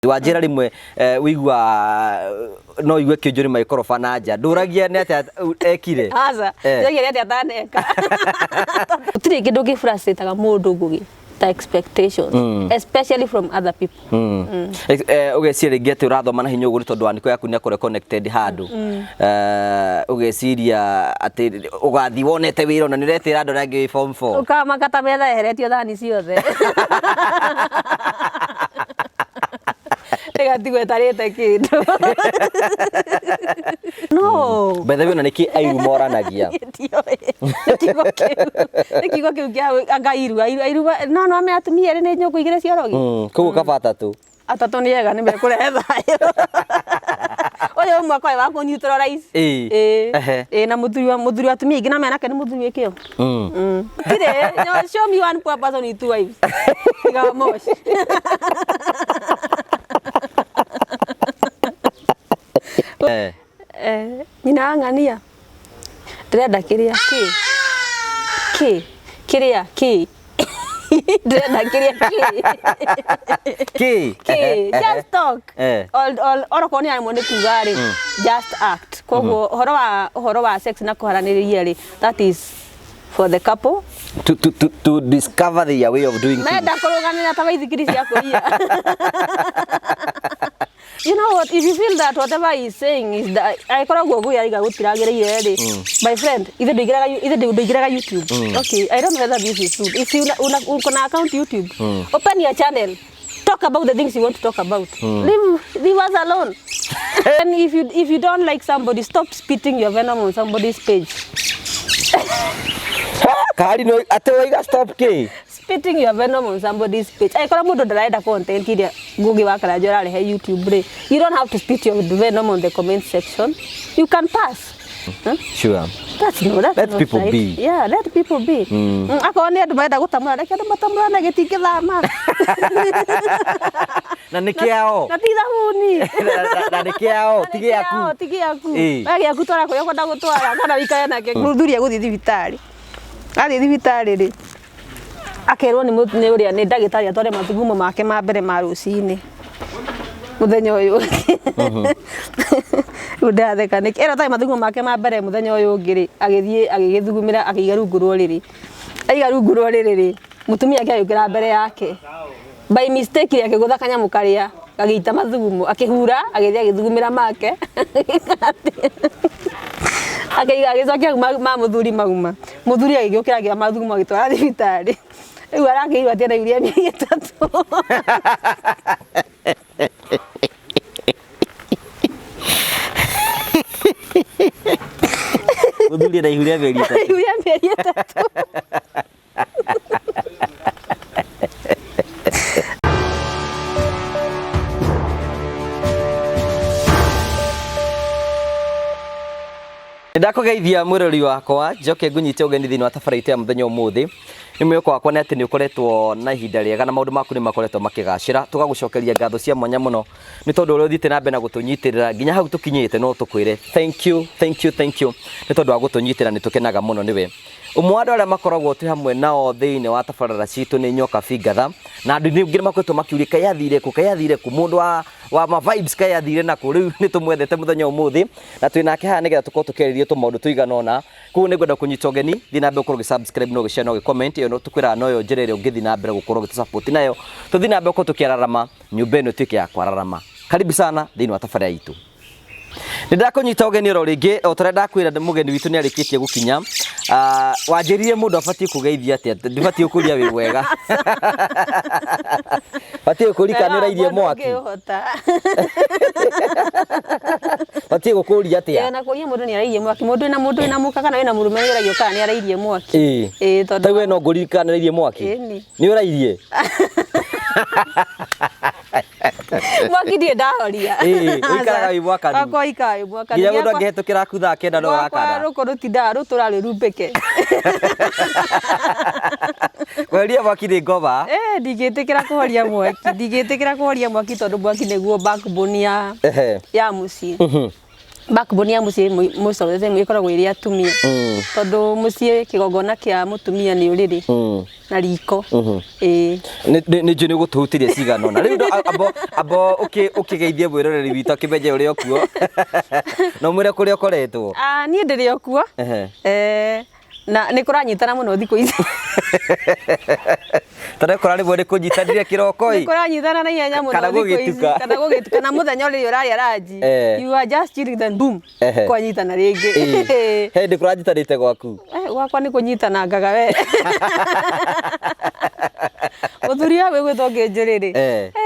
Wanjĩra rĩmwe wĩigua no igue kĩũnjũ rĩmwe ĩkoroba na nja ndũragia nĩ atĩa ekire. Aca, njũragia nĩ atĩa ataneka. Gũtirĩ kĩndũ kĩ frustrate-aga mũndũ Ngugi ta expectations, especially from other people. Ũgeciria rĩngĩ atĩ ũrathoma na hinya ũguo nĩ tondũ wanĩko yaku nĩ akorwo connected handũ. Ũgeciria atĩ ũgathiĩ wonete wĩra ona nĩ ũretĩra andũ arĩa angĩ wĩ form 4. Ũkamaka ta metha yeheretio thani ciothe. Ĩgatigwo ĩtarĩte kĩndũ. No. By the way, ona nĩkĩ airu moranagia? Ndiũĩ. Nĩ kiugo kĩu. Nĩ kiugo kĩu kĩa anga airu airu airu no no ame atumia erĩ nĩ nyũngũ igĩrĩ cia ũrogi. Koguo kaba atatũ. Atatũ nĩ ega nĩ mekũrehe thayũ. Ũyũ ũmwe akoragwo wa kũ neutralize. Ĩĩ. Ehe. Ĩĩ na mũthuri wa atumia aingĩ na menake nĩ mũthuri wĩ kĩo. Tirĩ, no, show me one poor person with two wives. Tiga wa Moshi. Nyina wa ng'ania. Ndĩrenda kĩrĩa kĩ. Kĩ. Kĩrĩa kĩ. Ndĩrenda kĩrĩa kĩ. Kĩ. Kĩ. Just talk. Orokorwo nĩ aremwo nĩ kuga rĩ, just act. Koguo ũhoro wa sex na kũharanĩrĩria rĩ, that is for the couple. To discover their way of doing things. Menda kũrũgamĩrĩra ta baithikiri cia kũiya. You know what, if you feel that whatever he is saying is that angĩkorwo guo Ngugi arauga gũtiragĩrĩire rĩ, my friend, ithe ndũingĩraga ithe ndũingĩraga YouTube. Okay, I don't know whether this is true. If you una, uko na account YouTube, open your channel. Talk about the things you want to talk about. Leave us alone. And if you don't like somebody, stop spitting your venom on somebody's page. Kari no atĩ waiga stop kĩ? Spitting your venom on somebody's page. Angĩkorwo mũndũ ndarenda content iria Ngugi wa Karanja ũrarehe YouTube rĩ, you don't have to spit your venom on the comment section. You can pass. Huh? Sure. That's no, that's Let not people right. be. Yeah, let people be. Akorwo nĩ andũ marenda gũtamũra, reke andũ matamũrane gĩtingĩthama. Na nĩ kĩao. Na ti thabuni. Na nĩ kĩao, ti gĩaku. Ti gĩaku. Ĩĩ. We gĩaku twara kũrĩa ũkwenda gũtwara kana wĩikare nake. Mũthuri egũthiĩ thibitarĩ. Athiĩ thibitarĩ rĩ, akerwo nĩ ũrĩa nĩ ndagĩtarĩ atware mathugumo make ma mbere ma rũcinĩ mũthenya ũyũ ũngĩ. Rĩu ndĩratheka nĩkĩ? Erwo atware mathugumo make ma mbere mũthenya ũyũ ũngĩ rĩ, agĩthiĩ agĩgĩthugumĩra akĩiga rungu rwa ũrĩrĩ. Aiga rungu rwa ũrĩrĩ rĩ, mũtumia ake agĩũkĩra mbere yake. By mistake rĩ, akĩgũtha kanyamũ karĩa gagĩita mathugumo, akĩhura agĩthiĩ agĩthugumĩra make. Akĩiga agĩcokia ma mũthuri mauma. Mũthuri agĩgĩũkĩra akĩoya mathugumo agĩtwara thibitarĩ. Rĩu arakĩirwo atĩ ena ihu rĩa mĩeri 3. Mũthuri ena ihu rĩa mĩeri 3. Ihu rĩa mĩeri 3. Ndakũgeithia mwĩrori wakwa njoke ngũnyite ũgeni thĩinĩ wa tabarĩra itũ ya mũthenya ũmũthĩ. Nĩ mwĩhoko wakwa nĩ atĩ nĩ ũkoretwo na ihinda rĩega na maũndũ maku nĩ makoretwo makĩgacĩra. Tũgagũcokeria ngatho cia mwanya mũno nĩ tondũ ũrĩa ũthiĩte na mbere na gũtũnyitĩrĩra nginya hau tũkinyĩte, no tũkwĩre thank you, thank you, thank you nĩ tondũ wa gũtũnyitĩrĩra, nĩ tũkenaga mũno nĩwe. Ũmwe wa andũ arĩa makoragwo twĩ hamwe nao thĩinĩ wa tabarĩra citũ nĩ Nyoka Bingatha, na andũ ningĩ nĩ makoretwo makĩũria kaĩ athire kũ, kaĩ athire kũ, mũndũ wa ma vibes kaĩ athire nakũ. Rĩu nĩ tũmwethete mũthenya ũmũthĩ na twĩ nake haha nĩgetha tũkorwo tũkĩarĩria tũmaũndũ tũigana ũna. Koguo nĩ ngwenda kũnyita ũgeni, thiĩ na mbere gũkorwo ũgĩ subscribe na ũgĩ share na ũgĩ comment, ĩyo tũkwĩraga noyo njĩra ĩrĩa ũngĩthiĩ na mbere gũkorwo ũgĩtũ support nayo, tũthiĩ na mbere gũkorwo tũkĩararama, nyũmba ĩno ĩtuĩke ya kwararama. Karibu sana thĩinĩ wa tabarĩra itũ. Nĩ ndakũnyita ũgeni oro rĩngĩ, o ta ũrĩa ndakwĩra mũgeni witũ nĩ arĩkĩtie gũkinya. Wanjĩrire mũndũ abatiĩ kũgeithia atĩa? Ndibatiĩ gũkũria wĩ mwega. Batiĩ gũkũria kana nĩ ũrairie mwaki. Batiĩ gũkũria atĩa? Na kũria mũndũ nĩ arairie mwaki. Mũndũ wĩna mũndũ wĩna mũka kana wĩna mũrũme nĩ ũragio kana nĩ arairie mwaki. Ĩĩ. Ĩĩ tondũ Ta we no ngũrie kana nĩ ũrairie mwaki? Ĩni. Nĩ ũrairie? Mwaki ndirĩ ndahoria. Ĩĩ, ũikaraga wĩ mwakanu. Wakwa ũikaraga wĩ mwakanu. Nginya mũndũ angĩhetũkĩra aku thaa 9 no Gwakwa ũrakana. rũkũ rũtindaga rũtũra rwĩrumbĩke. Kweheria mwaki nĩ ngoma. Ndingĩtĩkĩra kũhoria mwaki. Ndingĩtĩkĩra kũhoria mwaki tondũ mwaki nĩguo backbone ya mũciĩ. Backbone ya mũciĩ most of the time ĩkoragwo ĩrĩ atumia, tondũ mũciĩ kĩgongona kĩa mũtumia nĩ ũrĩrĩ na riko. Ĩĩ. Nĩ njũĩ nĩ ũgũtũhutĩria cigana ũna rĩu ambo ũkĩgeithie mwĩroreri witũ akĩmenye ũrĩa ũkuo na ũmwĩre kũrĩa ũkoretwo. Ah, niĩ ndĩrĩ o kuo. Eh, na nĩ kũranyitana mũno thikũ ici. Tũrekora rĩmwe nĩ kũnyitanire kĩroko nĩ kũranyitana na ihenya mũno Kana thikũ ici. Gũgĩtuka. Kana gũgĩtuka, na mũthenya ũrĩa ũrarĩa ranji, you are just chilling, then boom, kwanyitana rĩngĩ. He ndĩ kũranyitanĩte gwaku? Eh, gwakwa nĩ kũnyitanangaga we. Mũthuri wa gwĩgwĩtwo Kĩnjũrĩrĩ.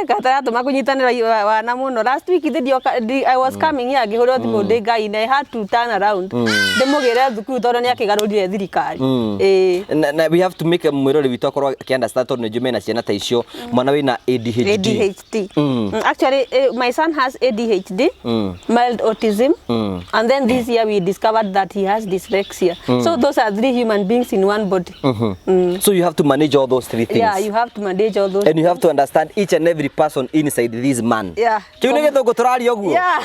Gataratũma kũnyitanĩra wana mũno. Last week ndioka, I was coming here ngĩhũrĩrwo thimũ ndĩ ngai-inĩ. I had to turn around ndĩmũgĩre thukuru tondũ nĩ akĩgarũrire thirikari. Ĩĩ. Na we have to make mwĩrori witũ akorwo akĩ-understand tondũ nĩ njũĩ mena ciana ta icio, mwana wĩna ADHD. ADHD. Actually, my son has ADHD, mild autism, and then this year we discovered that he has dyslexia. So those are three human beings in one body. So you have to manage all those three things. Yeah, you have to manage all those. And you have to understand each and every person inside this man. Kĩu nĩ gĩthũngũ tũraria ũguo? Yeah.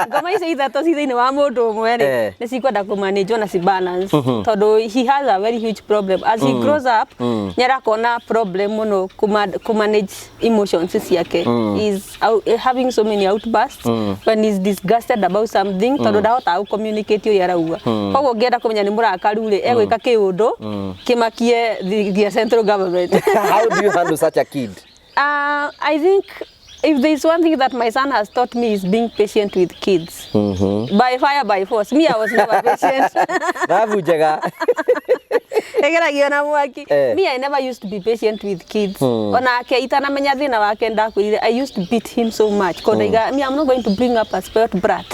Ngoma icio ithatũ ci thĩinĩ wa mũndũ ũmwe rĩ, nĩ cikwenda kũmanage na ci balance, tondũ he has a very huge problem as he grows up. Nĩ arakorwo na problem mũno kũmanage emotions ciake. He's having so many outbursts when he's disgusted about something, tondũ ndahotaga gũ communicate ũrĩa arauga. Koguo ũngĩenda kũmenya nĩ mũrakaru rĩ, egwĩka kĩũndũ kĩmakie the central government. How do you handle such a kid? I think if there is one thing that my son has taught me is being patient with kids. By fire, by force. Me, I was never patient. Thabu njega. Ĩgeragio na mwaki. Me, I never used to be patient with kids. Onake itanamenya thĩna wake ndakwĩrire, I used to beat him so much. Cause ndaiga, me, I'm not going to bring up a spoiled brat.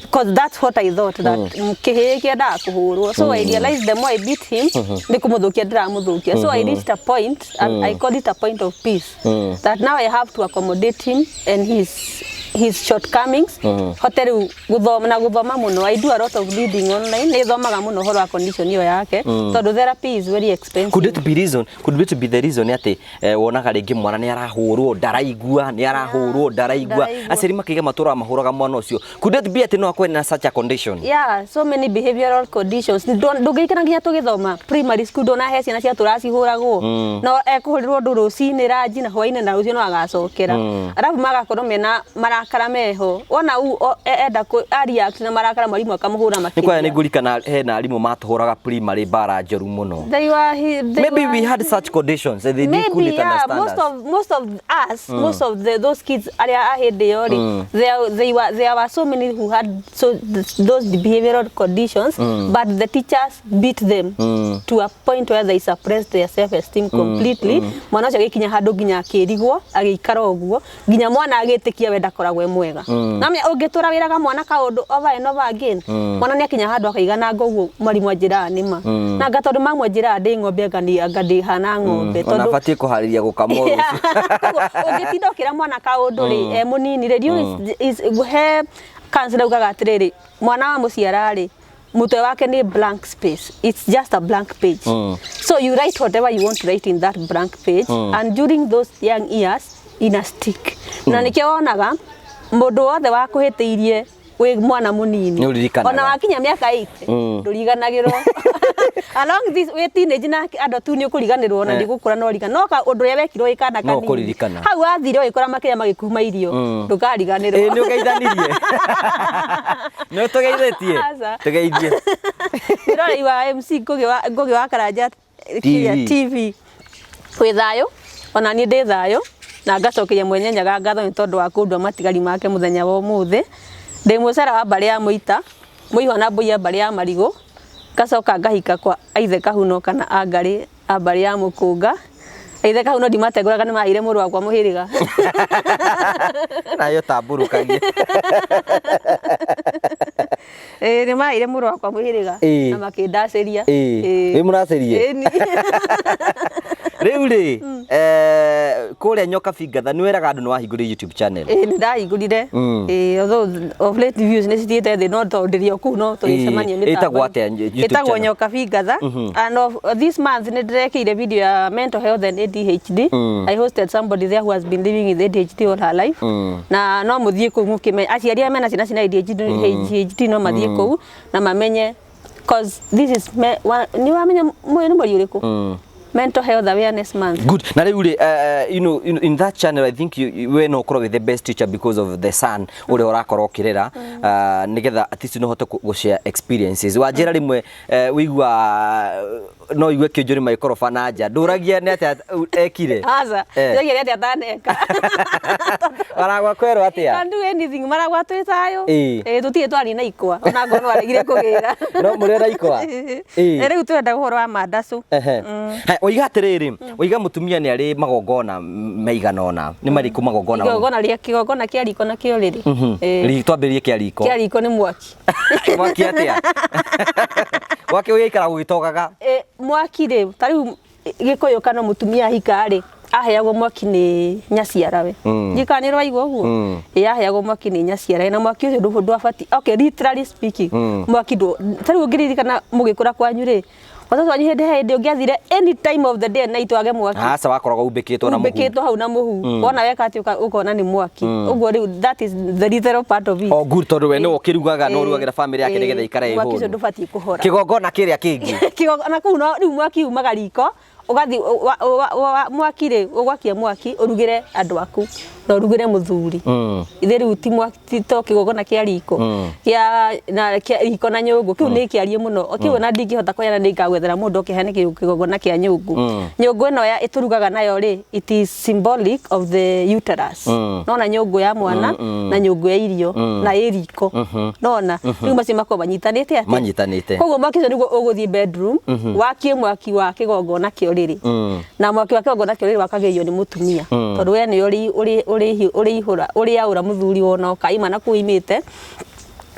Because that's what I thought, that kĩhĩĩ kĩendaga kũhũrwo. So I realized the more I beat him, nĩ kũmũthũkia ndĩramũthũkia. So I reached a point, and I call it a point of peace, that now I have to accommodate him and his shortcomings. Hote rĩu gũthoma na gũthoma mũno. I do a lot of reading online. Nĩ thomaga mũno ũhoro wa condition ĩyo yake, tondũ therapy is very expensive. Could it be the reason atĩ wonaga rĩngĩ mwana nĩ arahũrwo ndaraigua, nĩ arahũrwo ndaraigua, Ndaraigua. Aciari makaiga matũraga mahũraga mwana ũcio? Could it be atĩ no akorwo na such a condition? Yeah, so many behavioral conditions. Ndũngĩikara nginya tũgĩthoma primary school ndona he ciana cia tũracihũragwo, no ekũhũrĩrwo ũndũ rũcinĩ ranji na hwainĩ na rũciũ no agacokera, arabu magakorwo mena marakara meho wona enda a react na marakara, mwarimũ akamũhũra Nĩ kwaya nĩ makĩria. Ngũrikana hena arimũ matũhũraga primary mbara njũru mũno. They Maybe were, we had such conditions and they maybe couldn't yeah, understand most us. of most of those kids arĩa a hĩndĩ ĩyo rĩ, there were so many who had those behavioral conditions, but the teachers beat them to a point where they suppressed their self esteem completely. Mwana ũcio agĩkinya handũ nginya akĩrigwo, agĩikara ũguo nginya mwana agĩtĩkia we ndakoragwo e mwega. Na ũngĩtũra wĩraga mwana kaũndũ over and over again, mwana nĩ akinya handũ akaigananga ũguo mwarimũ anjĩraga nĩma na anga tondũ mamu anjĩraga ndĩ ng'ombe, anga ndĩhana ng'ombe. Ona batiĩ kũharĩria gũkamwo rũciũ. Koguo ũngĩtinda ũkĩra mwana kaũndũ rĩ e mũnini rĩ, he counselor ugaga atĩrĩrĩ, mwana wa mũciara rĩ, mũtwe wake nĩ blank space. It's just a blank page, so you write whatever you want to write in that blank page, and during those young years ina stick, na nĩkĩo wonaga mũndũ wothe wakũhĩtĩirie wĩ mwana mũnini, Nĩũririkanaga. Ona wakinya mĩaka 8 ndũriganagĩrwo. Along this wĩ teenage na andũ tu nĩ ũkũriganĩrwo na ndĩgũkũra no riga no ka ũndũ ũrĩa wekirwo wĩ kana No kanini ũkũririkana. Hau wathire ũgĩkora makĩria magĩkuma irio, ndũkariganĩrwo. Ĩ, nĩ ũgeithanirie, nĩ ũtũgeithĩtie. Aca. Tũgeithie. Mwĩrorei wa MC Ngugi wa Karanja TV. TV, wĩ thayũ? Ona niĩ ndĩ thayũ, na ngacokeria mwene Nyaga ngatho nĩ tondũ wa kũndua matigari make mũthenya wa ũmũthĩ. Ndĩ mũcera wa mbarĩ ya Mũita Mũihwa na mbũi ya mbarĩ ya Marigũ, ngacoka ngahika kwa aithe Kahuno kana Angarĩ a mbarĩ ya Mũkũnga. Aithe Kahuno ndimatengũraga, nĩ maheire mũrũ wakwa mũhĩrĩga. Nayo tambũrũkagie. Ĩĩ, nĩ maheire mũrũ wakwa mũhĩrĩga na makĩndacĩria. Ĩĩ. Ĩĩ. Wĩ mũracĩrie? Ĩni. Rĩu rĩ, kũrĩa Nyoka Bingatha nĩ weraga andũ nĩ wahingũrire YouTube channel. Ĩĩ nĩ ndahingũrire. Ĩĩ, although of late views nĩ cithiĩte thĩ, no tondũ ndĩrĩ o kũu no tũgĩcemania Ĩĩ, ĩtagwo atĩa YouTube Ĩtagwo channel? Nyoka Bingatha. And of this month nĩ ndĩrekĩire video ya mental health and ADHD. I hosted somebody there who has been living with ADHD all her life. Na no mũthiĩ kũu mũkĩmenye aciari arĩa mena ciana ciĩna ADHD, ADHD no mathiĩ kũu na mamenye, cause this is me, wa, nĩ wamenya nĩ mweri ũrĩkũ? Mental Health Awareness Month. Good. Na rĩu rĩ, in that channel I think we no ũkorwo wĩ the best teacher because of the son ũrĩa ũrakorwo ũkĩrera, nĩgetha at least no ũhote gũ share experiences. Wanjĩra rĩmwe, wĩigua no igue kĩũnjũ nĩ maikoroba na nja. Ndũragia nĩ atĩa ekire? Aca, njagia nĩ atĩa ataneka. Maragwa kwerwo atĩa? Can do anything, maragwa twĩ thayũ. Ĩĩ. Ĩĩ, tũtirĩ twaria na ikwa, ona ngorwo no aregire kũgĩra. No mũrĩ na ikwa? Ĩĩ. Rĩu tũrenda ũhoro wa mandacũ. Ehe. Haya, waiga atĩrĩrĩ, waiga mũtumia nĩ arĩ magongona maigana ũna. Nĩ marĩkũ magongona? Igongona rĩa kĩgongona kĩa riko na kĩa ũrĩrĩ. Ĩĩ. Twambĩrĩrie kĩa riko. Kĩa riko nĩ mwaki. Mwaki atĩa? Mwaki ũgĩikara gũgĩtogaga. Ĩ, mwaki rĩ, ta rĩu Gĩkũyũ kana mũtumia ahika rĩ, aheagwo mwaki nĩ nyaciarawe. Ndiũĩ kana nĩ ũraigua ũguo? Ĩ, aheagwo mwaki nĩ nyaciarawe, na mwaki ũcio ndwabatiĩ, okay, literally speaking, mwaki ndũ, ta rĩu ũngĩririkana mũgĩkũra kwanyu rĩ, watoto wanyu hĩndĩ he hĩndĩ ũngĩathire any time of the day and night wage mwaki. Aca, wakoragwo umbĩkĩtwo na mũhu. Umbĩkĩtwo hau na mũhu. Wona weka atĩ ũkona nĩ mwaki. Ũguo rĩu that is the literal part of it. Oh good, tondũ we nĩwe ũkĩrugaga, no ũrugagĩra family yake nĩgetha ikare ĩ Mwaki ũcio hũnu. ndũbatiĩ kũhora. Kĩgongona kĩrĩa kĩngĩ. Kĩgongona kũu no rĩu mwaki umaga riko, ũgathiĩ mwaki rĩ, ũgwakia mwaki ũrugĩre andũ aku na ũrugĩre mũthuri. Ithe rĩu ti mwaki, ti to kĩgongona kĩa riko, kĩa na kĩa riko na nyũngũ, kĩu nĩ kĩarie mũno. Kĩu ona ndingĩhota kũheana, nĩ ngagwethera mũndũ ũkĩheane kĩgongona kĩa nyũngũ. Nyũngũ ĩno ya ĩtũrugaga nayo rĩ, it is symbolic of the uterus. Nona nyũngũ ya mwana na nyũngũ ya irio na ĩ riko. Nona rĩu macio makoragwo manyitanĩte atĩa? Manyitanĩte. Koguo mwaki ũcio nĩguo ũgũthiĩ bedroom, wakie mwaki wa kĩgongona kĩa ũrĩrĩ. Na mwaki wa kĩgongona kĩa ũrĩrĩ wakagĩrio nĩ mũtumia. Tondũ we nĩwe ũrĩihũra, ũrĩaũra mũthuri wona oka, aima na kũu aimĩte,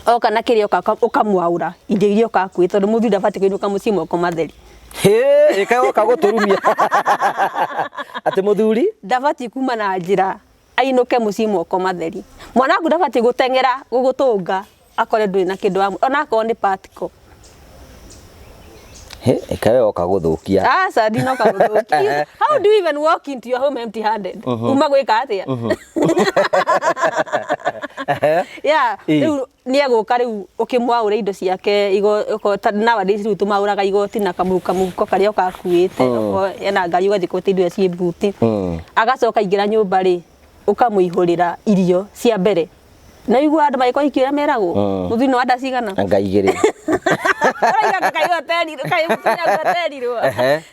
oka na kĩrĩa oka ũkamwaũra indo iria oka akuĩte, tondũ mũthuri ndabatiĩ kũinũka mũciĩ moko matheri. Hĩ, ĩkaĩ woka gũtũrumia. Atĩ mũthuri? Ndabatiĩ kuma na njĩra ainũke mũciĩ moko matheri. Mwana waku ndabatiĩ gũteng'era gũgũtũnga akore ndũrĩ na kĩndũ wa, ona akorwo nĩ particle. Hĩ, ĩkaĩ woka gũthũkia. Aca, ndinoka gũthũkia. How do you even walk into your home empty handed? Uma gwĩka atĩa? Yeah, rĩu nĩ egũka rĩu ũkĩmwaũra indo ciake, nowadays rĩu tũmaũraga igoti na kamũhuko karĩa ũkakuĩte, okorwo ena ngari ũgathiĩ kũruta indo iria ciĩ mbuti. Agacoka aingĩra nyũmba rĩ, ũkamũihũrĩra irio cia mbere. Na igua andũ magĩkorwo hiki ũrĩa meragwo, mũthuri nĩ wa nda cigana? Anga igĩrĩ. Ũraiga kaĩ ũterirwo, kaĩ mũtumia waku aterirwo?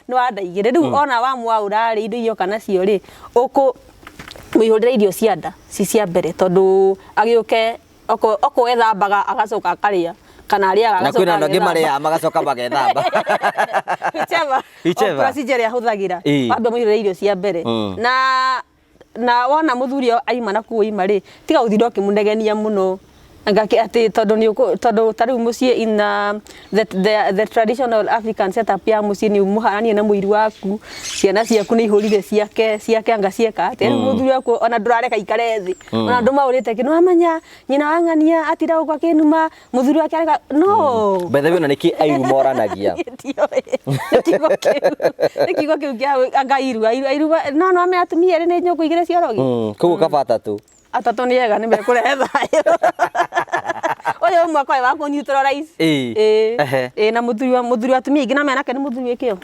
Nĩ wa nda igĩrĩ. Rĩu ona wamwaũra rĩ, indo iria oka nacio rĩ, ũkũmũihũrĩra irio cia nda ci cia mbere, tondũ agĩũke okorwo ethambaga agacoka akarĩa, kana arĩaga Na kwĩna agacoka andũ angĩ agethamba. marĩaga magacoka magethamba. Whichever. Whichever. O procedure ĩrĩa ahũthagĩra. Wambe mũihũrĩre irio cia mbere. Na wona mũthuri aima na kũu aima rĩ, tiga gũtinda ũkĩmũnegenia mũno. Ngake atĩ tondũ nĩ ũkũ, tondũ ta rĩu mũciĩ in the traditional African setup ya mũciĩ nĩ ũmũhananie na mũiru waku, ciana ciaku nĩ ihũrire ciake, ciake anga cieka atĩa. Rĩu mũthuri waku ona ndũrareka ikare thĩ, ona ndũmaũrĩte kĩ, nĩwamenya nyina wa ng'ania atinda gũkũ akĩnuma, mũthuri wake areka, no. By the way, ona nĩkĩ airu moranagia? Ndiũĩ. Nĩ kiugo kĩu. Nĩ kiugo kĩu kĩa anga airu, airu, airu, no, no, ame atumia erĩ nĩ nyũngũ igĩrĩ cia ũrogi. Koguo kaba atatũ. Atatũ nĩ ega, nĩ mekũrehe thayũ. Ũyũ ũmwe akoragwo wa kũ neutralize. Ĩĩ. Ĩĩ, na mũthuri wa atumia aingĩ na menake nĩ mũthuri wĩ kĩo.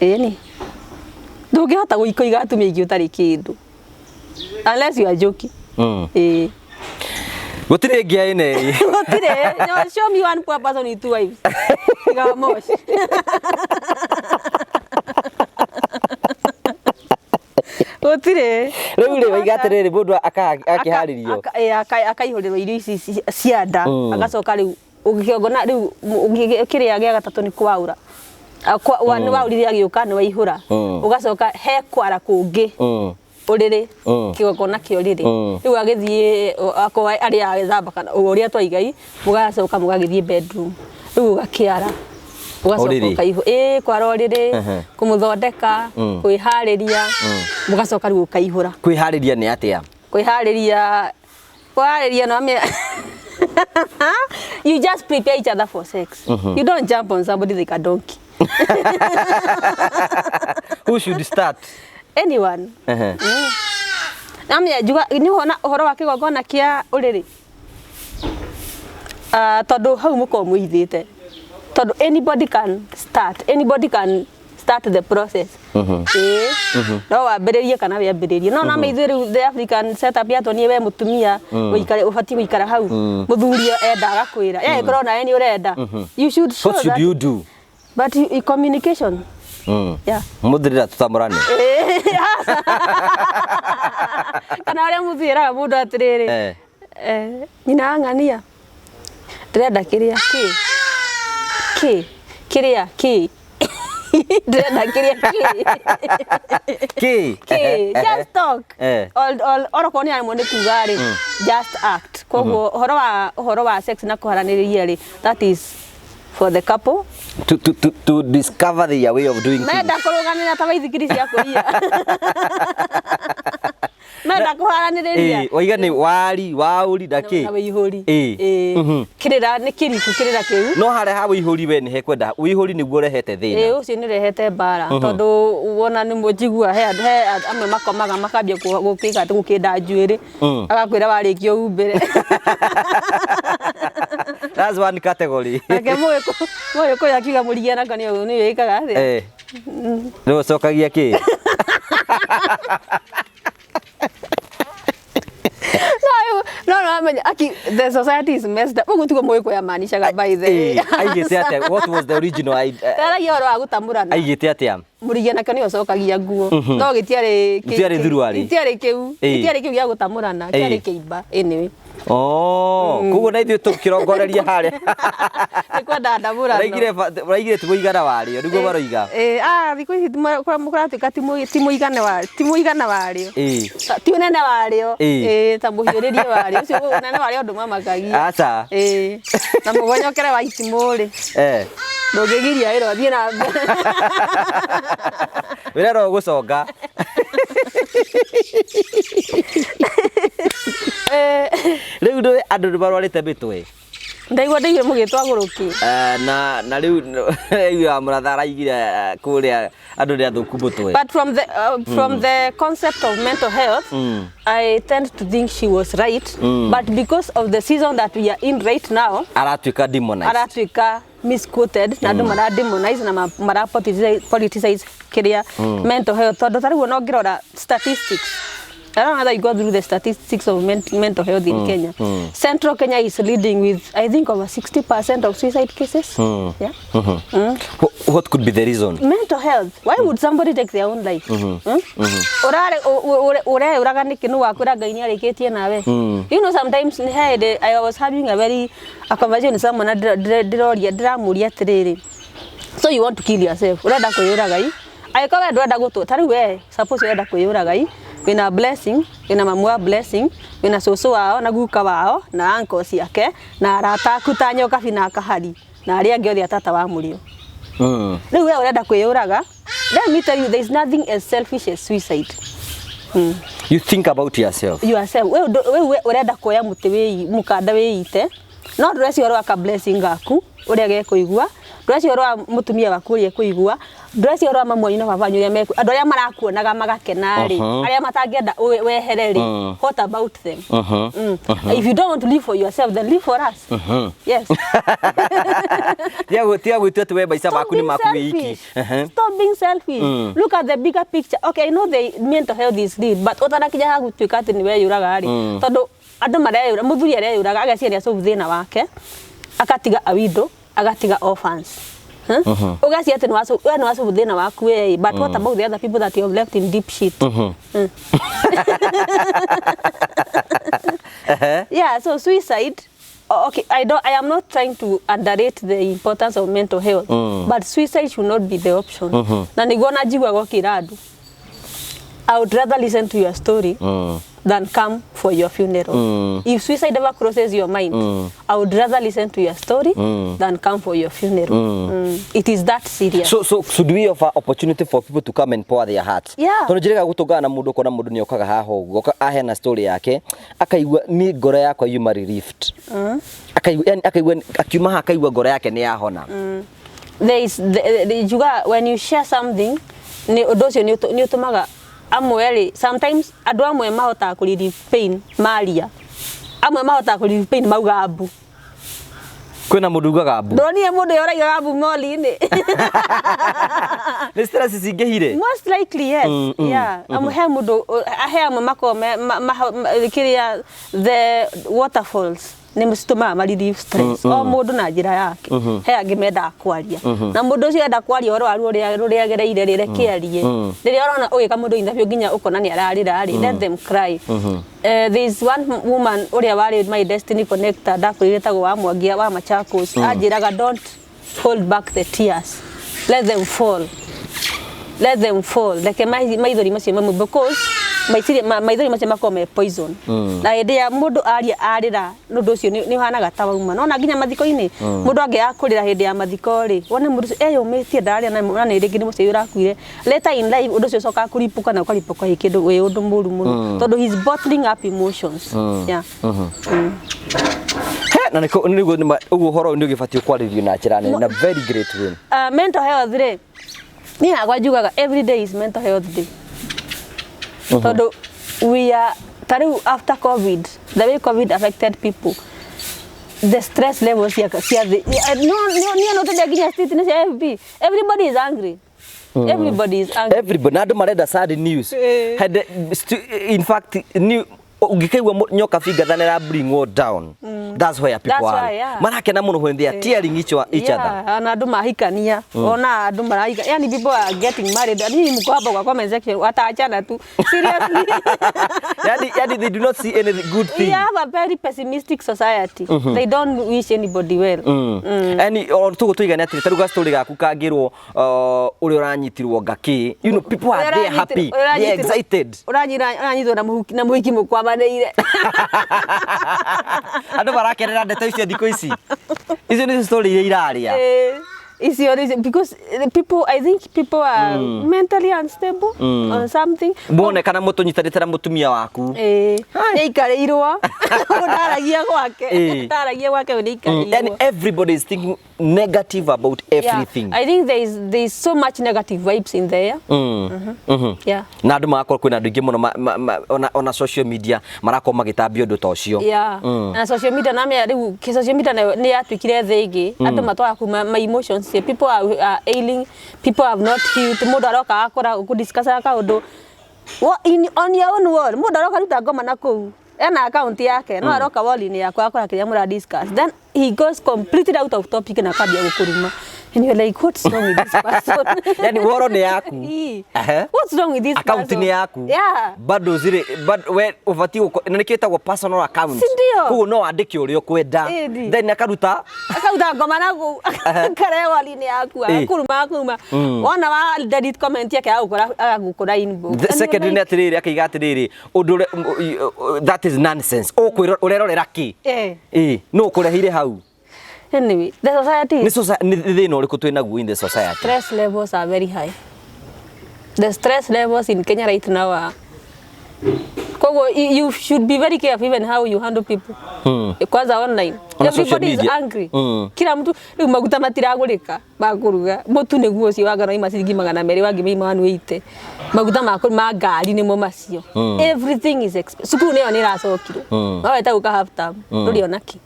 Ĩĩ ni. Ndũngĩhota kũiga atumia aingĩ ũtarĩ kĩndũ. Unless you are joking. Ĩĩ. Gũtirĩ ngĩa ĩna ĩrĩ. Gũtirĩ. No, show me one poor person with two wives. Tiga moshi. Gũtirĩ. Rĩu rĩ, waiga atĩrĩrĩ, mũndũ akĩharĩrio. Akaihũrĩrwo irio ici cia nda, agacoka rĩu ũgĩkĩongona rĩu kĩrĩa gĩa gatatũ nĩ kwaũra. Nĩ waũrire agĩũka, nĩ waihũra. Ũgacoka he kwara kũngĩ. Ũrĩrĩ, kĩgongona kĩa ũrĩrĩ. Rĩu agĩthiĩ, akorwo arĩa agĩthamba kana ũrĩa twaiga i, mũgacoka mũgagĩthiĩ bedroom. Rĩu ũgakĩara. Ũgacoka Ũrĩrĩ. ũkaihũ ĩĩ kwara ũrĩrĩ, kũmũthondeka, kwĩharĩria, mũgacoka rĩu ũkaihũra. Kwĩharĩria nĩ atĩa? Kwĩharĩria, kwĩharĩria no amĩ you just prepare each other for sex. You don't jump on somebody like a donkey. Who should start? Anyone. Namenya njuga nĩ wona ũhoro wa kĩgongona kĩa ũrĩrĩ. Ah, tondũ hau mũkoragwo mwĩhithĩte, tondũ anybody can start, anybody can start the process. Ĩĩ, no wambĩrĩrie kana wĩambĩrĩrie, no nama ithuĩ rĩu the African setup yatwonie we mũtumia ũikare, ũbatiĩ gũikara hau mũthuri enda agakwĩra ye ĩkorwo nawe nĩ ũrenda, you should show What should that. you do? But you, communication. Yeah. Muthirira tutamurane. Kana ũrĩa mũthiĩraga mũndũ atĩrĩrĩ, "Nyina wa ng'ania, ndĩrenda kĩrĩa kĩ kĩ kĩrĩa kĩ ndĩrenda kĩrĩa kĩ." Kĩ? Kĩ, just talk. Orokorwo nĩ aremwo nĩ kuga rĩ, just act. Koguo ũhoro wa sex na kũharanĩrĩria rĩ, that is for the couple. To discover their way of doing things. Menda kũrũganĩra ta baithikiri cia kũiya, menda kũharanĩrĩria. Waiga nĩ wari waũri na kĩ? Na wĩihũri. Ĩĩ. Kĩrĩra nĩ kĩriku kĩrĩra kĩu. No harĩa ha wĩihũri we nĩ hekwenda wĩihũri nĩguo ũrehete thĩna. Ũcio nĩ ũrehete mbara, tondũ wona nĩ njigua he andũ, he andũ amwe makomaga makambia gũkĩka atĩ gũkĩnda njuĩrĩ, agakwĩra warĩkia ũhumbĩre. That's one category. Nake Mũgĩkũyũ akiuga mũrigianako nĩ wĩkaga atĩa? Rĩu ũcokagia kĩ? No no amenya aki the society is messed up. Ũguo tiguo Mũgĩkũyũ amaanishaga, by the way. Aigĩte atĩa? What was the original? Taragia ũhoro wa gũtamũrana. Aigĩte atĩa? Mũrigianako nĩwe ũcokagia nguo, no gĩtiarĩ Gĩtiarĩ thuruarĩ. Gĩtiarĩ kĩu. Gĩtiarĩ kĩu gĩa gũtamũrana, kĩarĩ kĩimba anyway. Oh, koguo na ithuĩ tũkĩrongoreria harĩa. Nĩ kwenda ndamũrano. Ũraigire ti mũigana warĩo nĩguo maroiga. Ĩĩ, ah, thikũ ici kũratuĩka ti mũigana warĩo. Ti ũnene warĩo. Ĩĩ, ta mũhiũrĩrie warĩo ũcio, ũnene warĩo ndũmamakagia. Aca. Ĩĩ, na mũgonyokere wa itimũ rĩ, ndũngĩgiria wĩra ũthiĩ na mbere. Wĩra no ũgũconga. Rĩu ndũĩ andũ nĩ marwarĩte mĩtwe. Ndaigua ndaigua mũgĩtwo agũrũki. Na rĩu rĩu ya mũratha araigire kũrĩa andũ nĩ athũku mũtwe. But from the concept of mental health, I tend to think she was right. But because of the season that we are in right now, aratuĩka demonized. Aratuĩka misquoted na andũ mara demonize na mara politicize kĩrĩa mental health, tondũ ta rĩu ona ũngĩrora statistics, I don't know whether you go through the statistics of mental health in Kenya. Central Kenya is leading with, I think, over 60% of suicide cases. Yeah. What could be the reason? Mental health. Why would somebody take their own life? Urare ureyũraga nĩkĩ? Nĩ wakwĩra Ngai nĩ arĩkĩtie nawe. Sometimes nĩ he hĩndĩ I was having a very a conversation with someone na ndĩroria, ndĩramũria atĩrĩrĩ, "So you want to kill yourself? Ũrenda kwĩyũraga i? Angĩkorwo we ndũrenda gũtũ ta rĩu, we suppose ũrenda kwĩyũraga i, wĩna Blessing, wĩna mamu wa Blessing, wĩna cũcũ wao na guka wao na uncle ciake na arata aku ta Nyokabi na Kahari na arĩa angĩ othe atata wa mũrio. Rĩu we ũrenda kwĩyũraga?" Let me tell you, there is nothing as selfish as suicide. You think about yourself. Yourself. We ũrenda kuoya mũtĩ wĩ mũkanda wĩite, no ndũreciria ũhoro wa ka Blessing gaku ũrĩa gekũigua, ndũreciria ũhoro wa mũtumia waku ũrĩa ekũigua, ndũreciria ũhoro wa mamu wanyu na baba wanyu ũrĩa meku, andũ arĩa marakuonaga magakena rĩ, arĩa matangĩenda wehere rĩ, what about them? If you don't want to live for yourself, then live for us. Yes. Tiga gwĩtua atĩ we maica maku nĩ Stop maku being wĩ iki. selfish. Stop being selfish. Look at the bigger picture. Okay, I know the mental health is real, but ũtanakinya ha gũtuĩka atĩ nĩ weyũraga rĩ, tondũ andũ mareyũra, mũthuri areyũraga ageciria nĩ asolve thĩna wake, akatiga a widow, agatiga orphans. Huh? Ũgeciria atĩ we nĩ wasolve thĩna waku we, but what about the other people that you have left in deep shit? Yeah, so suicide, okay, I am not trying to underrate the importance of mental health, but suicide should not be the option. Na niguo na njiguaga ũkĩra andũ, I would rather listen to your story. Than come for your funeral. If suicide ever crosses your mind, I would rather listen to your story than come for your funeral. It is that serious. So should we offer opportunity for people to come and pour their hearts? Yeah. Tondu njĩrĩga gũtũngana na mũndũ, ũkona mũndũ nĩ okaga haha ũguo aheana story yake, akaigua ni ngoro yakwa yuma relieved, akaigua, yani akaigua akiuma haha akaigua ngoro yake nĩ yahona. There is the, when you share something, nĩ ũndũ ũcio nĩ ũtũmaga amwe rĩ, sometimes andũ amwe mahotaga kũ relieve pain maria, amwe mahotaga kũ relieve pain mauga mbu. Kwĩna mũndũ ugaga mbu. Ndonire mũndũ ũrĩa ũraigaga mbu mall-inĩ. Nĩ stress cingĩhire. Most likely, yes. Yeah, amwe he mũndũ he amwe makoragwo kĩrĩa, the waterfalls nĩ citũmaga ma relieve stress, o mũndũ na njĩra yake. He angĩ mendaga kwaria, na mũndũ ũcio enda kwaria ũhoro wa ruo rũrĩa agereire rĩ, reke arie. Rĩrĩa ũrona ũgĩka mũndũ interview nginya ũkona nĩ ararĩra rĩ, let them cry. There is one woman ũrĩa warĩ my destiny connector ndakwĩrire, tagwo wa Mwangia wa Machakos, anjĩraga, "Don't hold back the tears, let them fall, let them fall." Reke maithori macio mamwe, because maithori macio makoragwo me poison, na hĩndĩ ya mũndũ aria arĩra, nĩ ũndũ ũcio nĩ ũhanaga ta wauma nona nginya mathiko-inĩ. Mũndũ angĩaga kũrĩra hĩndĩ ya mathiko rĩ, wone mũndũ ũcio eyũmĩtie ndararĩra, na nĩ rĩngĩ nĩ mũciari ũrakuire. Later in life ũndũ ũcio ũcokaga kũripũka na ũkaripũka wĩ kĩndũ wĩ ũndũ mũru mũno, tondũ he's bottling up emotions, yeah. He na nĩkũ nĩguo ũguo ũhoro ũyũ nĩ ũgĩbatiĩ kwarĩrio na njĩra nene na very great way. Mental health rĩ, niĩ hakwa njugaga every day is mental health day, tondũ we are ta rĩu after COVID, the way COVID affected people, the stress levels cia thĩ no no niĩ no tũrĩa nginya street nĩ cia FB, everybody is angry, everybody is angry. Everybody na andũ marenda sad news. In fact new ũngĩkaigua nyoka bingatha nĩ bring war down, that's where people That's are why, yeah. marakena mũno when they are tearing each other. Yeah, na andũ mahikania, ona andũ marahika, yani people are getting married. Nyinyi mko hapa kwa comment section, wataachana tu, seriously. Yani they do not see any good We thing. have a very pessimistic society. They don't wish anybody well. Yani o tugo tuigane atĩrĩ, ta rĩu story gaku kangĩrwo ũrĩa ũranyitirwo ngakĩ, people are there happy, they are excited. Ũranyitwo na mũhuki na mũhiki mũkwamanĩire. Andũ marakenera ndeto icio thikũ ici, icio nĩcio story iria irarĩa. Eh, icio because the people, I think people are mentally unstable or something. Muone kana mũtũnyitanĩte na mũtumia waku. Eh, nĩaikarĩirwo, ndaragia gwake. Ndaragia gwake, we nĩaikarĩirwo. Yani everybody is thinking negative about everything. Yeah. I think there is so much negative vibes in there. Yeah. Na andũ magakorwo kwĩna andũ aingĩ mũno ona social media marakorwo magĩtambia ũndũ ta ũcio. Yeah. Na social media na mea rĩu social media nayo nĩ yatuĩkire thĩ ĩngĩ, andũ matwara kuma my emotions. People are ailing, people have not healed. Mũndũ aroka akora kũdiscuss kaũndũ on your own wall, mũndũ aroka ruta ngoma na kũu ena account yake, no aroka wall-inĩ yakwa akora kĩrĩa mũra discuss, then he goes completely out of topic na akambia gũkũruma, and you're like, "What's wrong with this person?" Yani woro nĩ yaku. Ii. Ehe. What's wrong with this Account person? nĩ yaku. Bado zile bado we ũbatiĩ na nĩkĩo ĩtagwo personal account. Si ndio? Koguo no wandĩke ũrĩa ũkwenda. Ĩni. Then akaruta akauta ngoma na kũu kare wall-inĩ yaku, agakuruma agakuruma, wona wa delete comment yake agagũkora inbox. The And you're second nĩ like, atĩrĩrĩ, akaiga atĩrĩrĩ, ũndũ that is nonsense, ũkwĩra ũrerorera kĩ? Ĩ no ũkũreheire hau? Anyway, the society nĩ nĩ thĩna ũrĩkũ twĩ naguo in the society? Stress levels are very high. The stress levels in Kenya right now are, koguo you should be very careful even how you handle people, kwanza online. On social Everybody is media. angry. Kila mtu rĩu maguta matiragũrĩka makũruga, mũtu nĩguo ũcio wa ngano ima ciringi 200, wangĩ meima 180, maguta ma ngari nĩmo macio. Everything is expensive. Cukuru nĩyo nĩ ĩracokirwo, no weta gũka half term ndũrĩ ona kĩ.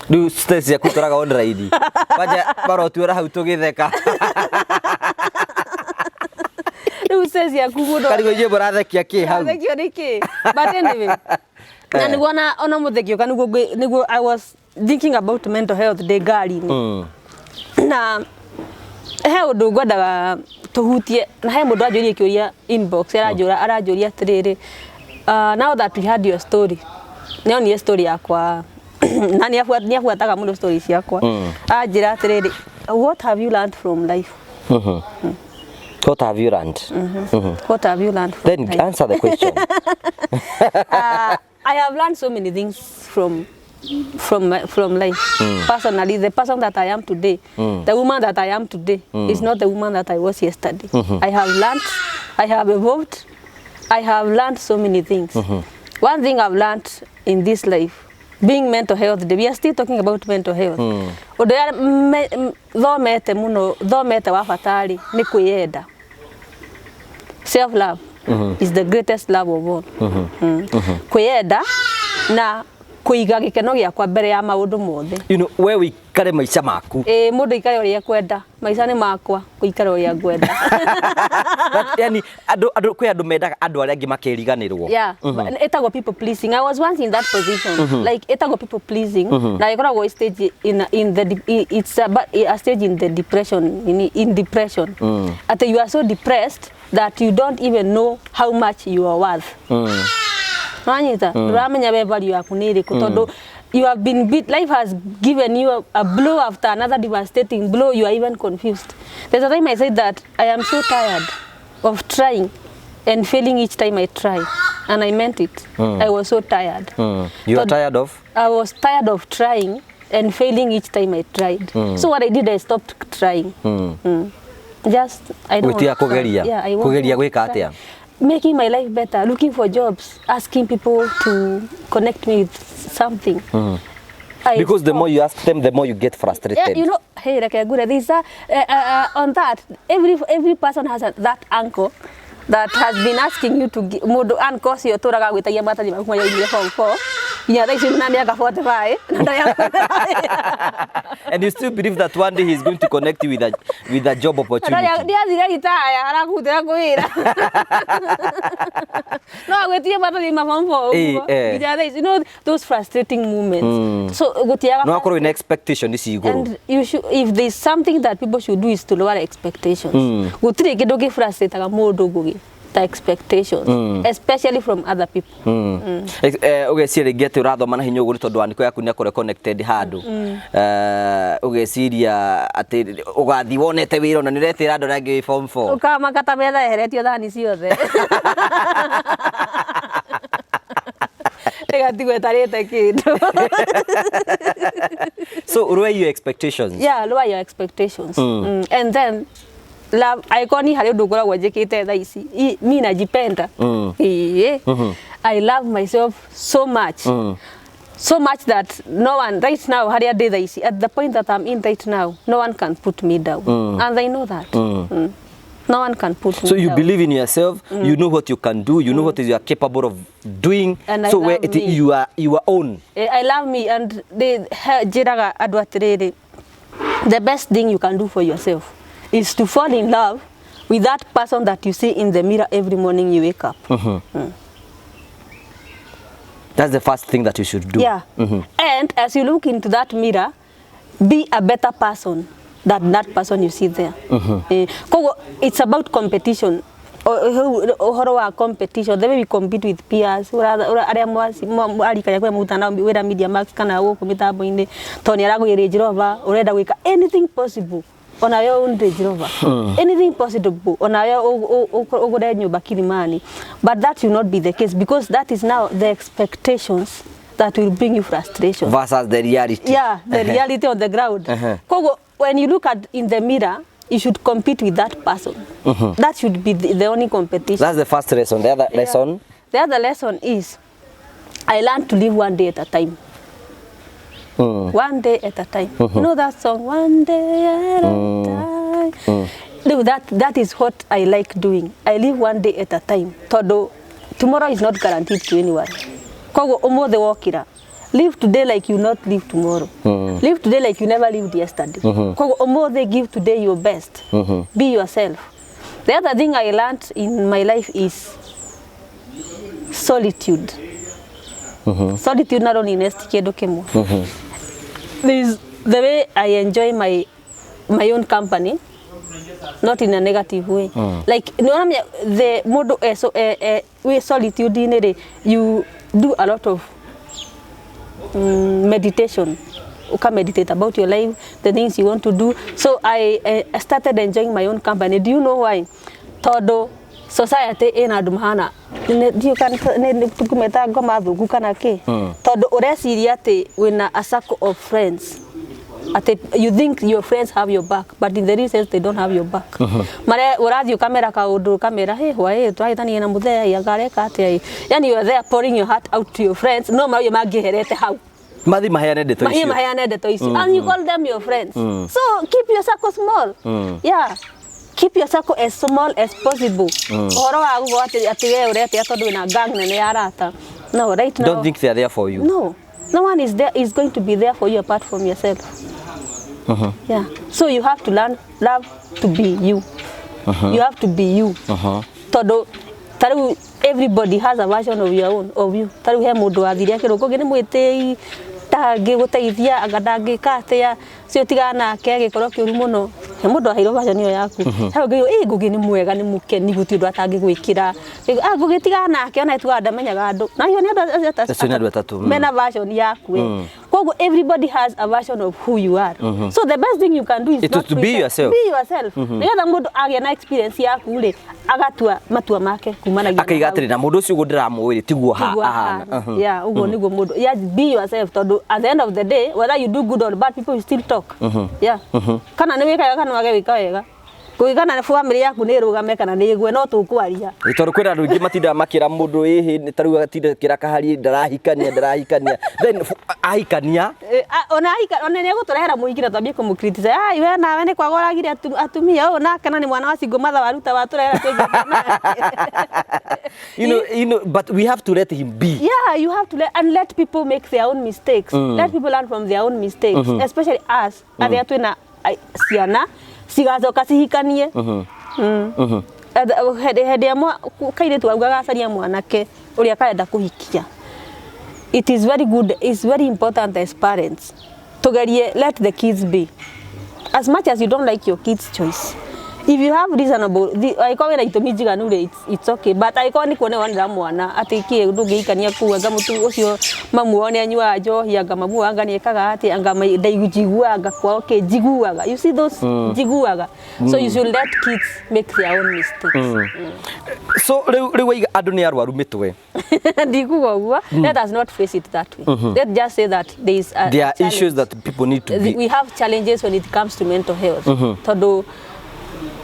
Rĩu stress ciaku tũraga online kwanja marotuora hau tũgĩtheka. Rĩu stress yaku mũndũ Karigũ inyuĩ mũrathekia kĩ hau? Thekio nĩ kĩ? But anyway, na nĩguo ona mũthekio ka nĩguo I was thinking about mental health ndĩ ngari-inĩ, na he ũndũ ngwendaga tũhutie, na he mũndũ anjũria kĩũria inbox, aranjũria atĩrĩrĩ, "Now that we had your story," nĩonire story yakwa na nĩabuataga mũno story ciakwa, anjĩra atĩrĩrĩ, "What have you learned from life?" What have you learned? What have you learned from Then life? answer the question. I have learned so many things from life. Personally, the person that I am today, the woman that I am today, is not the woman that I was yesterday. I have learned, I have evolved, I have learned so many things. One thing I've learned in this life, being mental health day, we are still talking about mental health. Ũndũ ũrĩa thomete mũno, thomete wa bata rĩ, nĩ kwĩyenda. Self love is the greatest love of all. Kwĩyenda na kũiga gĩkeno gĩakwa mbere ya maũndũ mothe. We wikare maica maku. Ĩĩ, mũndũ aikare ũrĩa ekwenda, maica nĩ makwa, gũikara ũrĩa ngwenda. Yani andũ kwĩ andũ mendaga andũ arĩa angĩ makĩriganĩrwo. Yeah, but ĩtagwo people pleasing. I was once in that position. Like ĩtagwo people pleasing. Na ĩkoragwo stage in the it's a, but a stage in the depression, in depression. Atĩ you are so depressed that you don't even know how much you are worth. Wanyita, ndũramenya we value yaku nĩ ĩrĩkũ, tondũ you have been beat, life has given you a blow after another devastating blow. You are even confused. There's a time I said that I am so tired of trying and failing each time I try, and I meant it. I was so tired. You are tired of? I was tired of trying and failing each time I tried. So what I did, I stopped trying. Just I don't Gwĩtiga want to try. kũgeria. Yeah, I want Kũgeria to gwĩka try. atĩa? Making my life better, looking for jobs, asking people to connect me with something. I Because the stopped. more you ask them, the more you get frustrated. Yeah, hey, reke ngure, there's a, on that, every person has that uncle that has been asking you to mũndũ uncle ũcio ũtũraga gwĩtagia maratathi maku marĩa waumire form 4 nginya thaa ici na mĩaka 45 na ndarĩ. And you still believe that one day he's going to connect you with a job opportunity. Ndiathire ritaya arakutĩra kwĩra no agwĩtie maratathi ma form 4 Eh, ũguo eh. nginya thaa ici, those frustrating moments, so gũtiaga. No akorwo wĩna expectation ici igũrũ. And you should, if there's something that people should do, is to lower expectations. Gũtirĩ kĩndũ gĩ-frustrataga mũndũ, Ngugi, ta expectations, especially from other people. Ũgeciria rĩngĩ atĩ ũrathoma na hinya ũguo nĩ tondũ wanĩko yaku nĩ akorwo connected handũ. Ũgeciria atĩ ũgathiĩ wonete wĩra ona nĩ ũretĩra andũ arĩa angĩ wĩ form 4. Ũkamaka ta metha yeheretio thani ciothe, ĩgatigwo ĩtarĩte kĩndũ. So lower your expectations. Yeah, lower your expectations. And then love angĩkorwo niĩ harĩ ũndũ ngoragwo njĩkĩte thaa ici, mi najipenda. Ĩĩ. I love myself so much, so much that no one right now, harĩa ndĩ thaa ici, at the point that I'm in right now, no one can put me down, and I know that. No one can put me So you down. Believe in yourself, you know what you can do, you know what is you are capable of doing. And I So where love it, me. You are your own. I love me, and njĩraga andũ atĩrĩrĩ, the best thing you can do for yourself is to fall in love with that person that you see in the mirror every morning you wake up. That's the first thing that you should do. Yeah. And as you look into that mirror, be a better person than that person you see there. Koguo it's about competition. Ũhoro wa competition, the way we compete with peers, arĩa arikaria kũrĩa mũrutana nao wĩra Media Max kana gũkũ mĩtambo-inĩ, tondũ nĩ aragũire Range Rover, ũrenda gwĩka anything possible onawe own Range Rover, anything possible onawe ũgũre nyũmba Kilimani. But that will not be the case, because that is now the expectations that will bring you frustration Versus the reality. Yeah, the reality on the ground. Koguo when you look at in the mirror, you should compete with that person. That should be the only competition. That's the first lesson. The other lesson? The other lesson is I learned to live one day at a time. One day at a time. You know that song, "One Day at a Time"? No, that is what I like doing. I live one day at a time. Todo tomorrow is not guaranteed to anyone. Koguo umuthi wokira, live today like you not live tomorrow. Live today like you never lived yesterday. Koguo umuthi, give today your best. Be yourself. The other thing I learned in my life is solitude. Solitude na loneliness ti kĩndũ kĩmwe. There is the way I enjoy my own company, not in a negative way. Like nĩwamenya the mũndũ so wĩ solitude-inĩ rĩ, you do a lot of meditation. Uka meditate about your life, the things you want to do. So I started enjoying my own company. Do you know why? Tondu society ina andu mahana ndiũ kana nĩ tũkũmeta ngoma thũku kana kĩ, tondu ũreciria atĩ wĩna a circle of friends, atĩ you think your friends have your back, but in the real sense they don't have your back. Mare ũrathiĩ ũkamera kaũndũ, ũkamera, "Hey, hwaĩ tũrahĩtania na mũthee, anga areka atĩa?" Yani you are there pouring your heart out to your friends, no marauga mangĩherete hau mathi maheane ndeto mahiĩ icio. Maheane ndeto icio, and you call them your friends. So keep your circle small. Yeah, keep your circle as small as possible. Ũhoro wa gugo atĩ we ũretia tondũ wĩna gang nene ya arata, no, right now Don't think they are there for you. No, no one is there is going to be there for you apart from yourself. Yeah, so you have to learn love to be you. You have to be you, tondu ta rĩu everybody has a version of your own of you. Ta rĩu he mũndũ wathire akĩrwo kũngĩ nĩ mwĩtĩi, ndangĩgũteithia, anga ndangĩka atĩa, cio tigana nake, gĩkorwo kĩũru mũno. He mũndũ aheirwo version ĩyo yaku. He ũngĩ, "Ĩ, Ngũgĩ nĩ mwega, nĩ mũkeni, gũtirĩ ũndũ atangĩgwĩkĩra. Ah, Ngũgĩ tigana nake, ona tugaga ndamenyaga andũ." Na hiyo nĩ andũ Acio nĩ andũ atatũ. Mena version yaku. Koguo everybody has a version of who you are, so the best thing you can do is It not is to be pretend. yourself. Be yourself, nigetha mũndũ agĩa na experience yaku rĩ, agatua matua make kumanagia na Akaiga hau. atĩrĩ, na mũndũ ũcio ũguo ndĩramũĩ rĩ, tiguo Tiguo ahana. ahana. Yeah, ũguo nĩguo mũndũ, yeah, be yourself, tondũ at the end of the day, whether you do good or bad, people will still talk. Yeah, kana nĩ wĩka wega kana wage wĩka wega, kũigana family yaku nĩ ĩrũgame kana nĩ ĩgwe, no tũkwaria. Ĩ, tondũ kwĩna andũ aingĩ matindaga makĩra mũndũ, ĩhĩ, nĩ ta rĩu agatinda akĩra kahari ndarahikania, ndarahikania, then ahikania. Ona ahika, ona nĩ egũtũrehera mũhiki na twambie kũmũ criticize, "Ai, we nawe nĩ kwaga ũragire atumia ũũ nake, na nĩ mwana wa single mother waruta watũrehera twĩke nake." But we have to let him be. Yeah, you have to let and let people make their own mistakes. Let people learn from their own mistakes, especially us arĩa twĩna ciana cigacoka cihikanie. Hĩndĩ ĩrĩa kairĩtu gau gagacaria mwanake ũrĩa karenda kũhikia, it is very good, it's very important as parents tugerie let the kids be. As much as you don't like your kids' choice, if you have reasonable, angĩkorwo wĩna itũmi njiganu rĩ, it's okay, but angĩkorwo nĩ kuona wonera mwana atĩ kĩ ndũngĩhikania kũu, anga mũtu ũcio mamu wao nĩ anyuaga njohi, anga mamu wao anga nĩ ekaga atĩ, anga ndaijiguaga, anga kwao kĩ njiguaga, you see those njiguaga. So you should let kids make their own mistakes. So rĩu waiga andũ nĩ arwaru mĩtwe. Ndikuga ũguo. Let us not face it that way. Let's just say that there is a There are challenge. Issues that people need to be We have challenges when it comes to mental health, tondu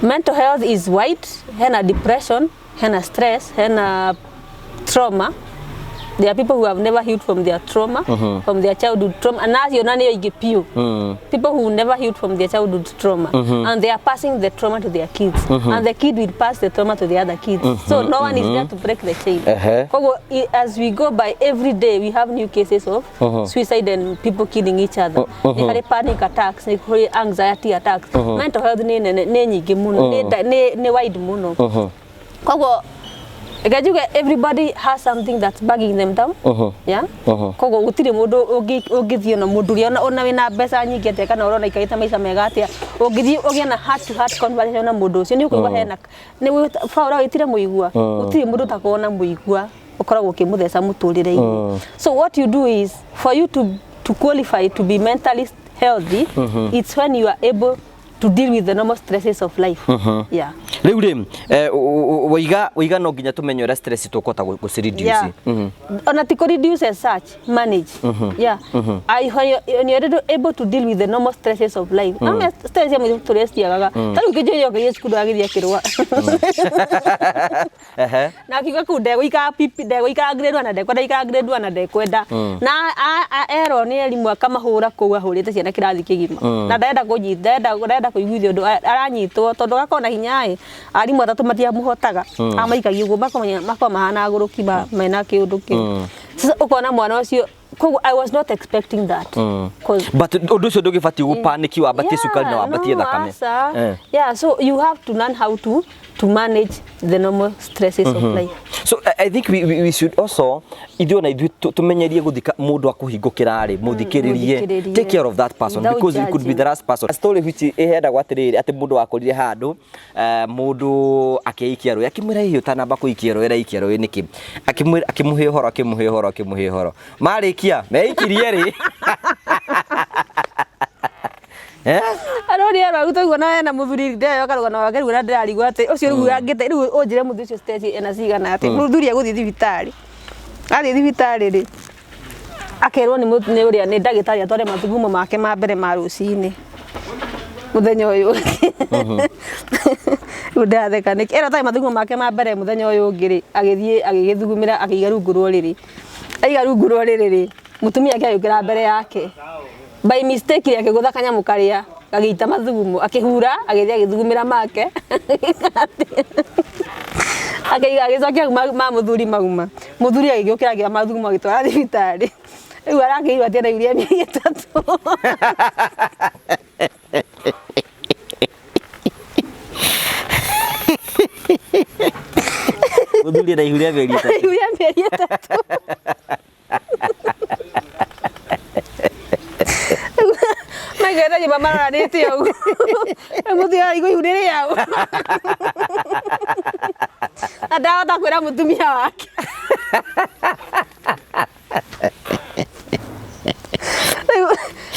mental health is wide. Hena depression, hena stress, hena trauma. There are people who have never healed from their trauma, from their childhood trauma, and acio na nĩo aingĩ piũ. People who never healed from their childhood trauma, and they are passing the trauma to their kids, and the kid will pass the trauma to the other kids, so no one is there to break the chain. Koguo as we go by, every day we have new cases of suicide and people killing each other. Nĩ harĩ panic attacks, nĩ kũrĩ anxiety attacks. Mental health nĩ nene, nĩ nyingĩ mũno, nĩ wide mũno. Koguo reke njuge everybody has something that's bugging them down. Yeah, koguo gũtirĩ mũndũ ũngĩthiĩ na mũndũ ũrĩa ona wĩna mbeca nyingĩ atĩa kana ũrona ikarĩte maica mega atĩa, ũngĩthiĩ ũgĩe na heart to heart conversation na mũndũ ũcio, nĩ ũkũigua hena nĩ Paul wĩtire mũigua. Gũtirĩ mũndũ ũtakoragwo na mũigua ũkoragwo ũkĩmũtheca mũtũrĩre-inĩ. So what you do is, for you to qualify to be mentally healthy, it's when you are able to deal with the normal stresses of life. Yeah. Rĩu rĩ, waiga no nginya tũmenye ũrĩa stress tũkũhota gũci reduce. Yeah. Ona ti reduce as such, manage. Yeah. When you're able to deal with the normal stresses of life. Mm. Stress ya mũndũ tũrĩa ciagaga. Ta rĩu kĩnjĩre okĩrie cukuru agĩthiĩ akĩrũa. Na akiuga kũu ndegũikara pipi, ndegũikara grade 1 na ndekwenda ikara grade 1 na ndekwenda. Na erwo nĩ arimũ akamahũra kũu ahũrĩte ciana kĩrathi kĩgima. Na ndarenda kũnyita, ndarenda kũiguithio ũndũ aranyitwo tondũ gakorwo na hinya ĩ, arimũ atatũ matiamũhotaga. Amaikagia ũguo makamenya makorwo mahana agũrũki mena kĩũndũ kĩu. Sasa ũkona mwana ũcio, koguo I was not expecting that. 'Cause But ũndũ ũcio ndũgĩbatiĩ gũpaniki wambatie cukari na wambatie no, thakame. Aca. Eh. Yeah, so you have to learn how to manage the normal stresses of life. So I think we should also, ithuĩ ona ithuĩ tũmenyerie gũthika mũndũ akũhingũkĩra rĩ, mũthikĩrĩrie. Mũthikĩrĩrie. Take care of that person Without because you could be judging. the last person. A story which ĩheanagwo atĩrĩrĩ, atĩ mũndũ wakorire handũ, mũndũ akĩikia rũĩ, akĩmwĩra, "Hihi ũtanamba kũikia rũĩ raikia rũĩ nĩkĩ?" Akĩmwĩra, akĩmũhe ũhoro, akĩmũhe ũhoro, akĩmũhe ũhoro, marĩkia meikirie rĩ. Eh? Arori arwaru toguo na ena muthuri ndeyo karugano wake riu na ndirarigwo ati ucio riu angite riu unjire muthuri ucio Stacy ena cigana ati muthuri aguthie thibitari athie thibitari ri akerwo ni ni uria ni ndagitari atware mathugumo make ma mbere ma rucini muthenya uyu riu ndatheka niki erwo atware mathugumo make ma mbere muthenya uyu ungi ri agithie agigithugumira akiiga rungu rwa uriri aiga rungu rwa uriri ri mutumia ake agĩũkĩra mbere yake by mistake akĩgũtha kanyamũ karĩa gagĩita mathugumo akĩhura agĩthiĩ agĩthugumĩra make akĩiga agĩcokia ma mũthuri mauma mũthuri agĩgĩũkĩra akĩoya mathugumo agĩtwara thibitarĩ rĩu arakĩirwo atĩ ena ihu rĩa mĩeri 3. Muthuri ena ihu rĩa mĩeri 3. Ihu rĩa mĩeri 3. Maikarĩte nyũmba maroranĩte ũguo rĩu mũthuri araigua ihu nĩ rĩaũ na ndahota kwĩra mũtumia wake. Rĩu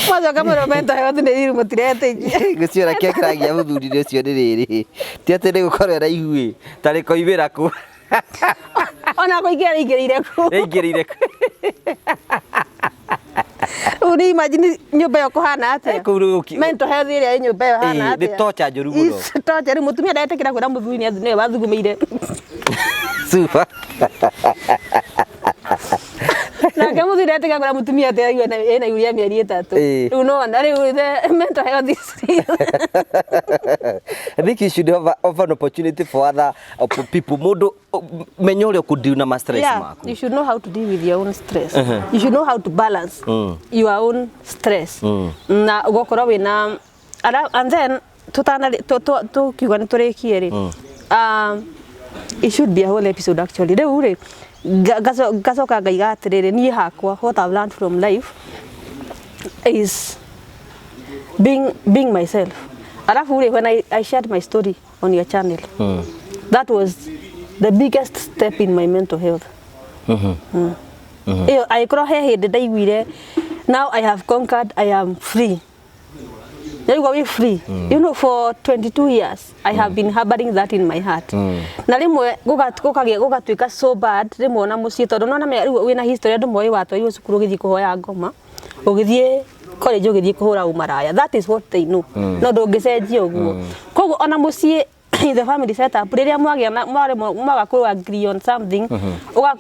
mwacoka mwĩrwo mental health nĩ iru mũtiretĩkia. Gũciora kĩa kĩragia mũthuri-inĩ ũcio nĩ rĩrĩ ti atĩ nĩ gũkorwo ena ihu ĩ tarĩ koimĩra kũ Ona kũingĩra rĩingĩrĩire kũ rĩingĩrĩire kũ. Rĩu nĩ imagine nyũmba ĩyo kũhana atĩa. Kũu rĩu Mental health ĩrĩa ĩ nyũmba ĩyo hana Ĩĩ, nĩ atĩa. torture njũru mũno. It's torture. Rĩu mũtumia ndetĩkĩra kwĩra mũthuri nĩ nĩwe wathugumĩire. Super. Nake mũthuri ndetĩkĩra kwĩra mũtumia atĩ araigua ena ihu rĩa mĩeri 3. Ĩĩ. Rĩu nĩwona rĩu the mental health is real. I think you should have offer an opportunity for other people. Mundu menya ũrĩa ũkũdeal na ma stress Yeah, maku. you should know how to deal with your own stress. You should know how to balance your own stress. Na ũgakorwo wĩna and then tutana tukiuga nĩ tũrĩkie rĩ it should be a whole episode actually. Rĩu rĩ ngacoka ngaiga atĩrĩrĩ niĩ hakwa what I've learned from life is being myself. Alafu rĩ when I shared my story on your channel that was the biggest step in my mental health. Ĩyo angĩkorwo he hĩndĩ ndaiguire now I have conquered, I am free. Ndaigua wĩ free. You know, for 22 years I have been harboring that in my heart. Na rĩmwe gũgatuĩka so bad rĩmwe ona mũciĩ tondũ nona rĩu wĩna history andũ moĩ watwarirwo cukuru ũgĩthiĩ kũhoya ngoma ũgĩthiĩ college ũgĩthiĩ kũhũra ũmaraya. That is what they know. No ndũngĩcenjia ũguo. Koguo ona mũciĩ in the family setup rĩrĩa mwagĩa na mwaga kũ agree on something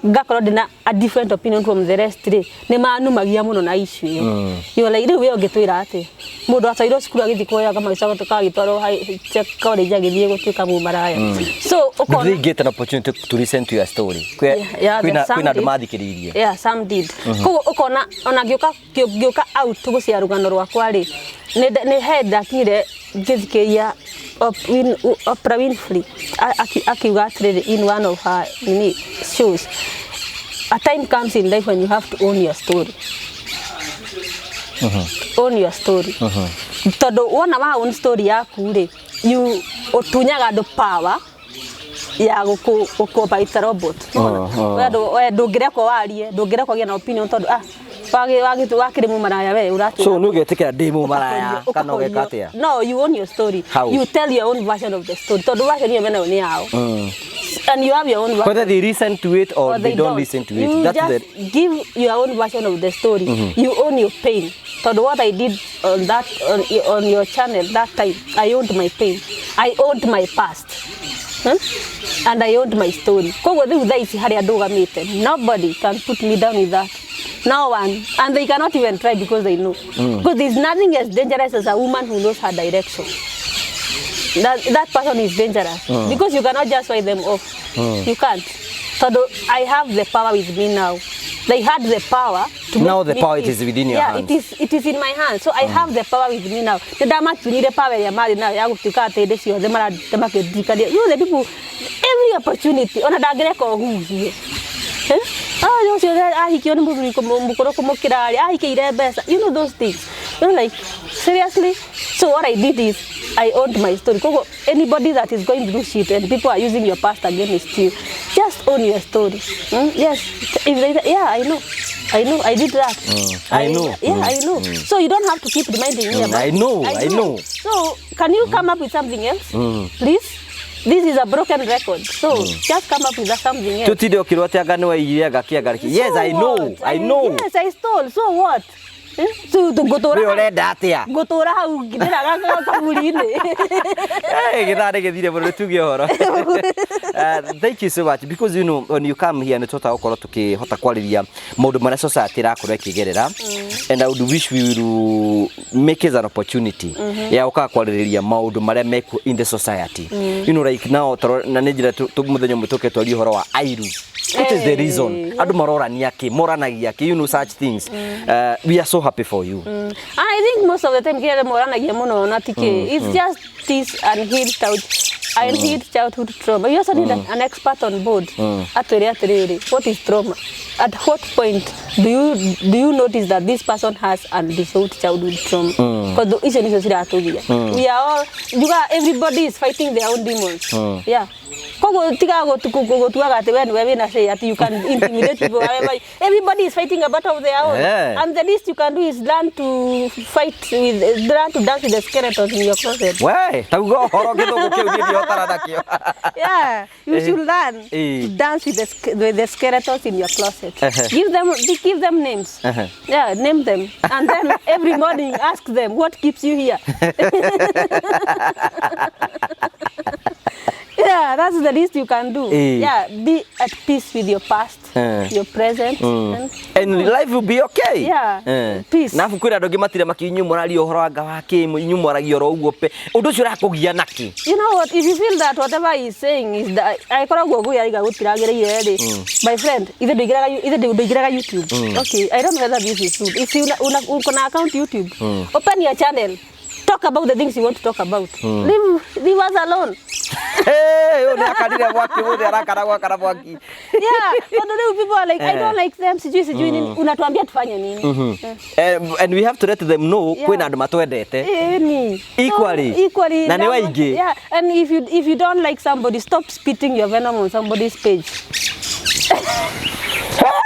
ngakorwo ndĩna a different opinion from the rest rĩ nĩ manumagia mũno na issue ĩyo. You're like rĩu we ũngĩtwĩra atĩ mũndũ atwarirwo cukuru agĩthiĩ kũhoya ngoma agĩcoka agĩtwarwo college agĩthiĩ gũtuĩka mũmaraya. So Did ũkona they get an opportunity to listen to your story? Yeah, Kwĩna some kwĩna andũ did. mathikĩrĩirie. Yeah, some did. Koguo ũkona ona ngĩũka out gũcia rũgano rwakwa rĩ nĩ he ndakinyire ngĩthikĩrĩria Oprah Winfrey akiuga atĩrĩrĩ in one of her nini shows, a time comes in life when you have to own your story. Own your story. Tondũ wona wa own story yaku rĩ you ũtunyaga andũ power ya gũkũ robot. We ndũngĩrekwo warie ndũngĩrekwo gĩa na opinion tondũ wakĩrĩ mũmaraya we ũratwĩra So nĩ ũgetĩkĩra ndĩ mũmaraya kana ũgeka atĩa? No, you own your story. How? You tell your own version of the story. Tondũ version ĩyo menayo nĩ yao. And you have your own version. Whether they listen to it or they don't listen to it. You That's just the give your own version of the story. You own your pain. Tondũ what I did on that on your channel that time, I owned my pain. I owned my past. And I owned my story. Koguo rĩu thaa ici harĩa ndũgamĩte, nobody can put me down with that. No one. And they cannot even try because they know. Because there's nothing as dangerous as a woman who knows her direction. That person is dangerous. Because you cannot just write them off. You can't. Todo I have the power with me now. They had the power to Now make the me power feel. is within your yeah, hands. It is in my hands. So I have the power with me now. Nĩ ndamatunyire power ĩrĩa marĩ nayo ya gũtuĩka atĩ hĩndĩ ciothe marakĩndirikania. You know the people, every opportunity, ona ndangĩreka ũhuhie. Ũcio ahikio nĩ mũthuri mũkũrũ kũmũkĩra rĩ, ahikĩire mbeca. You know those things. You know, like, seriously? So what I did is, I owned my story. Koguo, anybody that is going through shit and people are using your past against you, just own your story. Yes. If they, yeah, I know. I know I did that. I know. Yeah, I know. So you don't have to keep reminding me about I know, I know. So can you come up with something else? Please? This is a broken record. So just come up with something else. Tutinde ũkĩrwo atĩ anga nĩ waiyire anga kĩ anga kĩ. Yes, So I know. what? I know. Yes, I stole. So what? Eh? So ngũtũra We ũrenda atĩa? Ngũtũra hau ngĩndĩraga kaburi-inĩ. Hey, gĩthaa nĩ gĩthire mũno tuge ũhoro. Thank you so much because you know when you come here nĩ tũhotaga gũkorwo tũkĩhota kwarĩria maũndũ marĩa society ĩrakorwo ĩkĩgerera and I would wish we will make it an opportunity ya gũkaga kwarĩrĩria maũndũ marĩa mekuo in the society. You know like now na nĩ njĩra mũthenya ũmwe tũke twarie ũhoro wa airu. What is the reason? Andũ marorania kĩ, moranagia kĩ, you know such things. We are so happy for you. And I think most of the time kĩrĩa moranagia mũno na ti kĩ. It's just this unhealed child, unhealed childhood trauma. You also need an expert on board. Atwĩre atĩrĩrĩ, what is trauma? At what point do you notice that this person has unresolved childhood trauma? Because icio nicio ciratũgia. We are all, njugaga everybody is fighting their own demons. Yeah. Koguo tiga gũtuaga atĩ we nĩwe wĩna say atĩ you can intimidate people. However, everybody is fighting a battle of their own. And the least you can do is learn to fight with, learn to dance with the skeletons in your closet. We, tauga ũhoro gĩthũngũ kĩu niĩ ndihotana nakĩo. Yeah, you should learn to dance with the skeletons in your closet. Give them names. Yeah, name them, and then every morning ask them what keeps you here. Yeah, that's the least you can do. Yeah, be at peace with your past, your present, and And life will be okay. Yeah, peace. Na abu kwĩna andũ angĩ matire makinyũ mũraria ũhoro anga wa kĩ inyuĩ mwaragia oro ũguo pe ũndũ ũcio ũrakũgia nakĩ? You know what, if you feel that whatever he's saying is that aikoragwo ũguo yaiga gũtiragĩrĩire rĩ, my friend, ithe ndũingĩraga YouTube. Okay, I don't know whether this is true. If you una, uko na account YouTube, open your channel, talk about the things you want to talk about. Leave us alone. Hey, ũyũ nĩ akanire mwaki mũthĩ arakana gwakana mwaki. Yeah, tondũ rĩu people are like, "I don't like them," sijui sijui nini. Unatuambia tufanye nini? Eh. And we have to let them know kwĩna andũ matwendete. Ĩni. Equally. So, equally. Na nĩ waingĩ. Yeah, and if you don't like somebody, stop spitting your venom on somebody's page.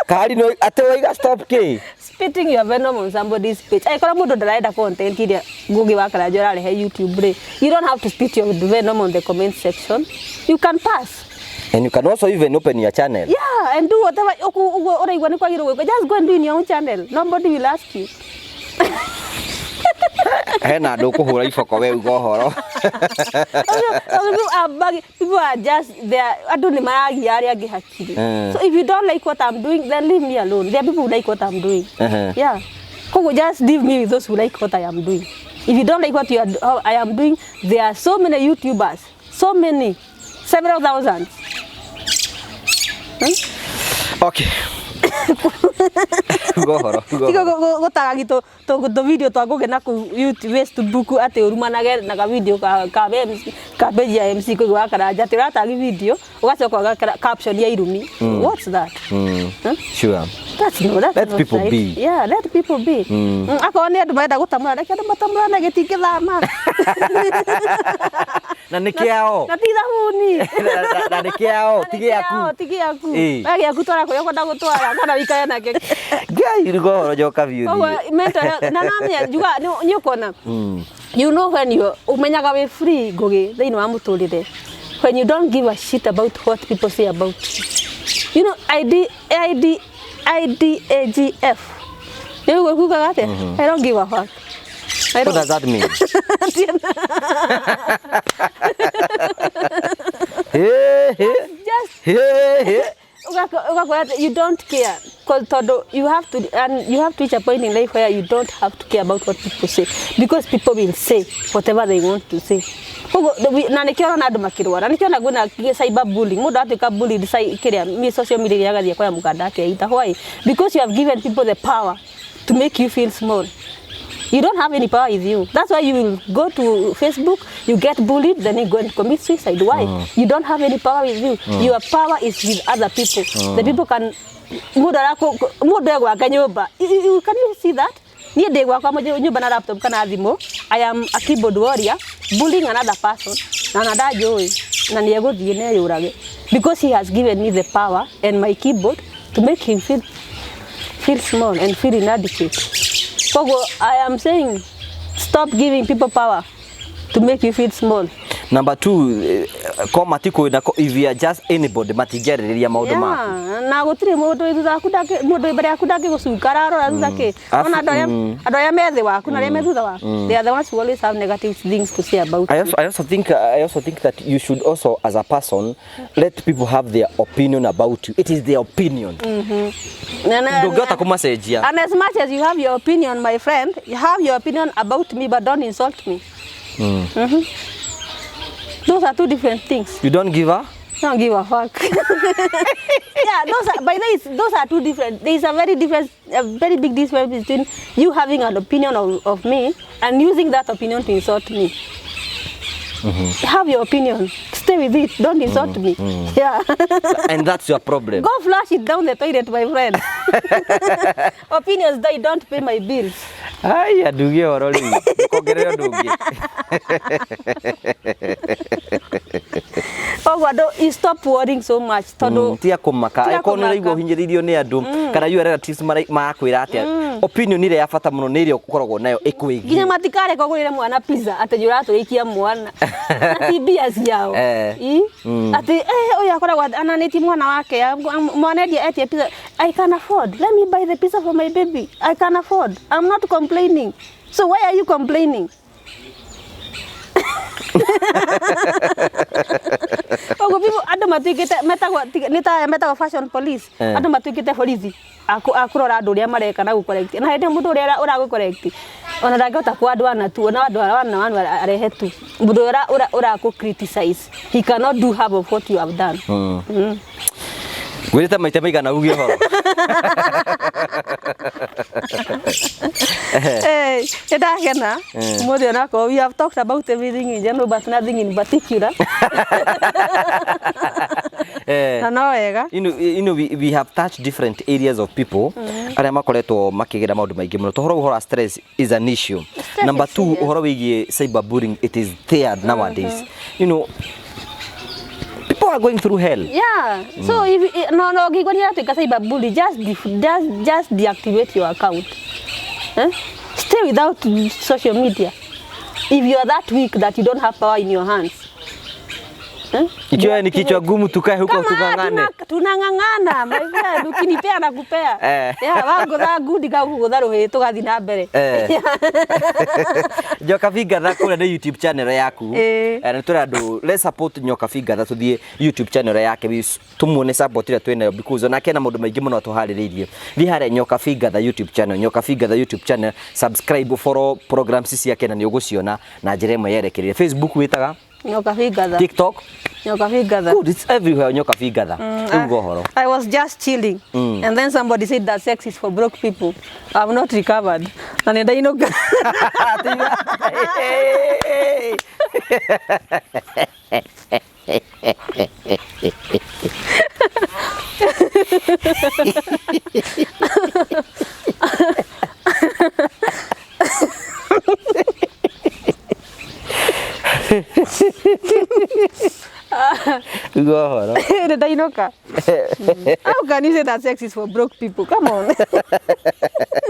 Kari no atĩ waiga stop kĩ? Spitting your venom on somebody's page. Angĩkorwo mũndũ ndarenda content iria Ngugi wa Karanja ũrarehe YouTube rĩ, you don't have to spit your venom on the comment section. You can pass. And you can also even open your channel. Yeah, and do whatever ũguo ũraigua nĩ kwagĩrĩirwo gwĩka. Just go and do in your own channel. Nobody will ask you. Hena andũ ũkũhũra iboko we uga ũhoro. People are bugging. People are just there. Andũ nĩ maragia arĩa angĩ hakiri. So if you don't like what I'm doing, then leave me alone. There are people who like what I'm doing. Yeah. Koguo just leave me with those who like what I am doing. If you don't like what you are, how I am doing, there are so many YouTubers, so many, several thousands. Okay. Uga ũhoro. Uga Tiga ũhoro. gũtagagi tũ video twa ngũgĩ na kũu YouTube, Facebook atĩ ũrumanage na ka video ka MC, ka page ya MC Ngugi wa Karanja atĩ ũratagi video ũgacoka ũgekĩra caption ya irumi. What's that? Huh? Sure. That's no, that's Let not people right. be. Yeah, let people be. Akorwo nĩ andũ marenda gũtamũra, reke andũ matamũrane gĩtingĩthama. Na nĩ kĩao. Na ti thabuni. Na nĩ kĩao, ti gĩaku. Ti gĩaku. Ĩĩ. We gĩaku twara kũrĩa ũkwenda gũtwara kana wĩikare nakĩo. Ngai ruga ũhoro njoka biũ Koguo thiĩ. mental health na namenya njuga nĩ ũkuona, you know when you umenyaga wĩ free Ngugi thĩinĩ wa mũtũrĩre when you don't give a shit about what people say about you. You know ID ID I D A G F nĩ ũguo kugaga atĩa? I don't give a fuck. I What don't. does that mean? Hey, hey. Just Hey, hey. Ũgakora atĩ you don't care 'cause tondũ you have to, and you have to reach a point in life where you don't have to care about what people say, because people will say whatever they want to say. Koguo na nĩkĩo ũrona andũ makĩrwara, nĩkĩo ona kwĩna cyber bullying, mũndũ atuĩka bullied kĩrĩa mi social media agathiĩ akoya mũkanda akeita. Why? Because you have given people the power to make you feel small. You don't have any power with you. That's why you will go to Facebook, you get bullied, then you go and commit suicide. Why? You don't have any power with you. Your power is with other people. The people can mũndũ mũndũ e gwake nyũmba. Can you see that? Niĩ ndĩ gwakwa nyũmba na laptop kana thimũ. I am a keyboard warrior bullying another person na ndanjũĩ na nĩ egũthiĩ na eyũrage because he has given me the power and my keyboard to make him feel Feel small and feel inadequate. Koguo I am saying stop giving people power to make you feel small. Number two, ko matikũĩ na if you are just anybody matingĩarĩrĩria maũndũ maku. Yeah, na gũtirĩ mũndũ wĩ thutha waku mũndũ wĩ mbere yaku ndangĩgũcuka ararora thutha kĩ. Afu- Ona andũ arĩa me thĩ waku na arĩa me thutha waku, they are the ones who always have negative things to say about you. I also think that you should also as a person let people have their opinion about you. It is their opinion. Ndũngĩhota kũmacenjia. And as much as you have your opinion, my friend, you have your opinion about me, but don't insult me. Mhm. Those are two different things. You don't give a Don't give a fuck. Yeah, those are, by the way, those are two different. There is a very different, a very big difference between you having an opinion of me and using that opinion to insult me. Have your opinion. Stay with it. Don't insult me. Yeah. And that's your problem. Go flush it down the toilet, my friend. Opinions, they don't pay my bills. Aya nduge ũhoro rĩu ndũkongerere ũndũ ũngĩ. Koguo andũ, you stop worrying so much tondũ Tiga kũmaka Tiga angĩkorwo nĩ ũraigua kũmaka. ũhinyĩrĩirio nĩ andũ kana your relatives marakwĩra atĩa, opinion ĩrĩa ya bata mũno nĩ ĩrĩa ũkoragwo nayo ĩkwĩgiĩ. Nginya matikareka ũgũrĩre mwana pizza atĩ nĩ ũratũrĩkia mwana na ti mbia ciao. Ĩ? Atĩ ũyũ akoragwo ananĩtie mwana wake, mwana endia etie pizza. I can afford, let me buy the pizza for my baby. I can afford, I'm not complaining, so why are you complaining? Koguo people andũ matuĩkĩte metagwo nĩ ta metagwo fashion police. Andũ matuĩkĩte borithi a kũrora andũ ũrĩa mareka na gũ-correct, na hĩndĩ ĩyo mũndũ ũrĩa ũragũ-correct ona ndangĩhota kwa andũ ana tu, ona andũ ana ana arehe tu mũndũ ũrĩa ũrakũ criticize, he cannot do half of what you have done. Ngwĩrĩte maita maigana uge ũhoro. Nĩ ndakena ũmũthĩ onakorwo we have talked about everything in general but nothing in particular. Na no wega. You know, we have touched different areas of people arĩa makoretwo makĩgera maũndũ maingĩ mũno. Ũhoro ũhoro wa stress is an issue. Stress Number is two, serious. ũhoro wĩgiĩ cyberbullying, it is there nowadays. People are going through hell. Yeah. So if no ũngĩigua nĩ ũratuĩka cyberbully, just deactivate your account. Eh? Stay without social media. If you are that weak that you don't have power in your hands. Eh? Ikiwa ni kichwa gumu, tukae huko Kama tung'ang'ane. Tunang'ang'ana my friend, ukinipea na kupea. Yeah, wangũtha ngundi ngagũgũtha rũhĩ tũgathiĩ na mbere. Nyoka Bingatha kũrĩa nĩ YouTube channel yaku. Na tũrĩ andũ, let's support Nyoka Bingatha, tũthiĩ YouTube channel yake tumuone support ĩrĩa twĩnayo because onake na maũndũ maingĩ mũno atũharĩrĩirie. Thiĩ harĩa Nyoka Bingatha YouTube channel, Nyoka Bingatha YouTube channel, subscribe, follow programs ciake na nĩ ũgũciona na njĩra ĩmwe yerekeire. Facebook wĩtaga? Nyoka Bingatha. TikTok? Nyoka Bingatha. Good, it's everywhere, Nyoka Bingatha. Rĩu ũhoro. I was just chilling and then somebody said that sex is for broke people. I've not recovered. Na nĩ ndainũka. Rĩu ũhoro. Nĩ ndainũka. How can you say that sex is for broke people? Come on.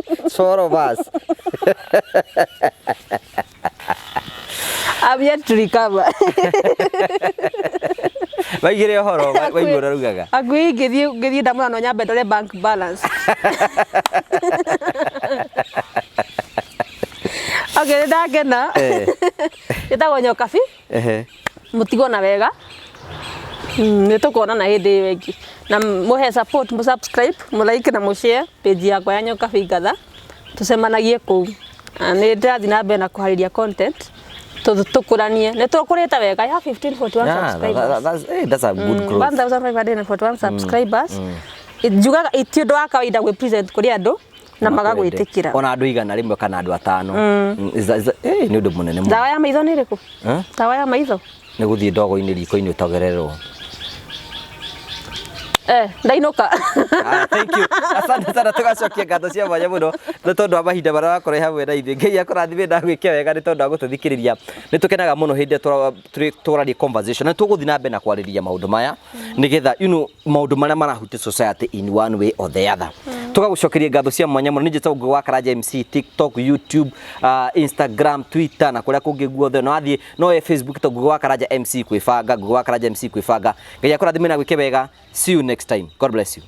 It's for all of us. I'm yet to recover. Waigire ũhoro waigua ũrĩa raugaga. Akuĩ ngĩthiĩ ndamũra no nyambe ndore bank balance. Okay, nĩ ndakena. Ĩtagwo Nyokabi. Mũtigwo na wega. Nĩ tũkuonana hĩndĩ ĩyo ĩngĩ. Na mũhe support, mũ subscribe, mũ like na mũ share page yakwa ya Nyokabi Ngatha. Tũcemanagie kũu. Na nĩ ndĩrathiĩ na mbere na kũharĩria content. Tũkũranie. Nĩ tũkũrĩte wega. I have 1541 subscribers. That's a good growth. 1541 subscribers. Njugaga ti ũndũ wa kawaida gwĩ present kũrĩ andũ na magagwĩtĩkĩra. Ona andũ 100 kana andũ 5. Nĩ ũndũ mũnene mũno. Ndawa ya maitho nĩ ĩrĩkũ? Eh? Ndawa ya maitho? Nĩ gũthiĩ ndogo-inĩ riko-inĩ ũtogererwo. Ndainũka. Thank you. Asante sana, tũgacokia ngatho cia mwanya mũno nĩ tondũ wa mahinda marĩa wakorwo hamwe na ithuĩ. Ngai akũrathime na agwĩke wega nĩ tondũ wa gũtũthikĩrĩria. Nĩ tũkenaga mũno hĩndĩ ĩrĩa tũraria conversation na tũgũthiĩ na mbere na kwarĩrĩria maũndũ maya nĩgetha maũndũ marĩa marahutia society in one way or the other. Tũgagũcokeria ngatho cia mwanya mũno. Nĩ njĩtagwo Ngugi wa Karanja MC, TikTok, YouTube, Instagram, Twitter na kũrĩa kũngĩ guothe. No athiĩ no we Facebook to Ngugi wa Karanja MC kwĩbanga, Ngugi wa Karanja MC kwĩbanga. Ngai akũrathime na gwĩke wega. See you next time. God bless you.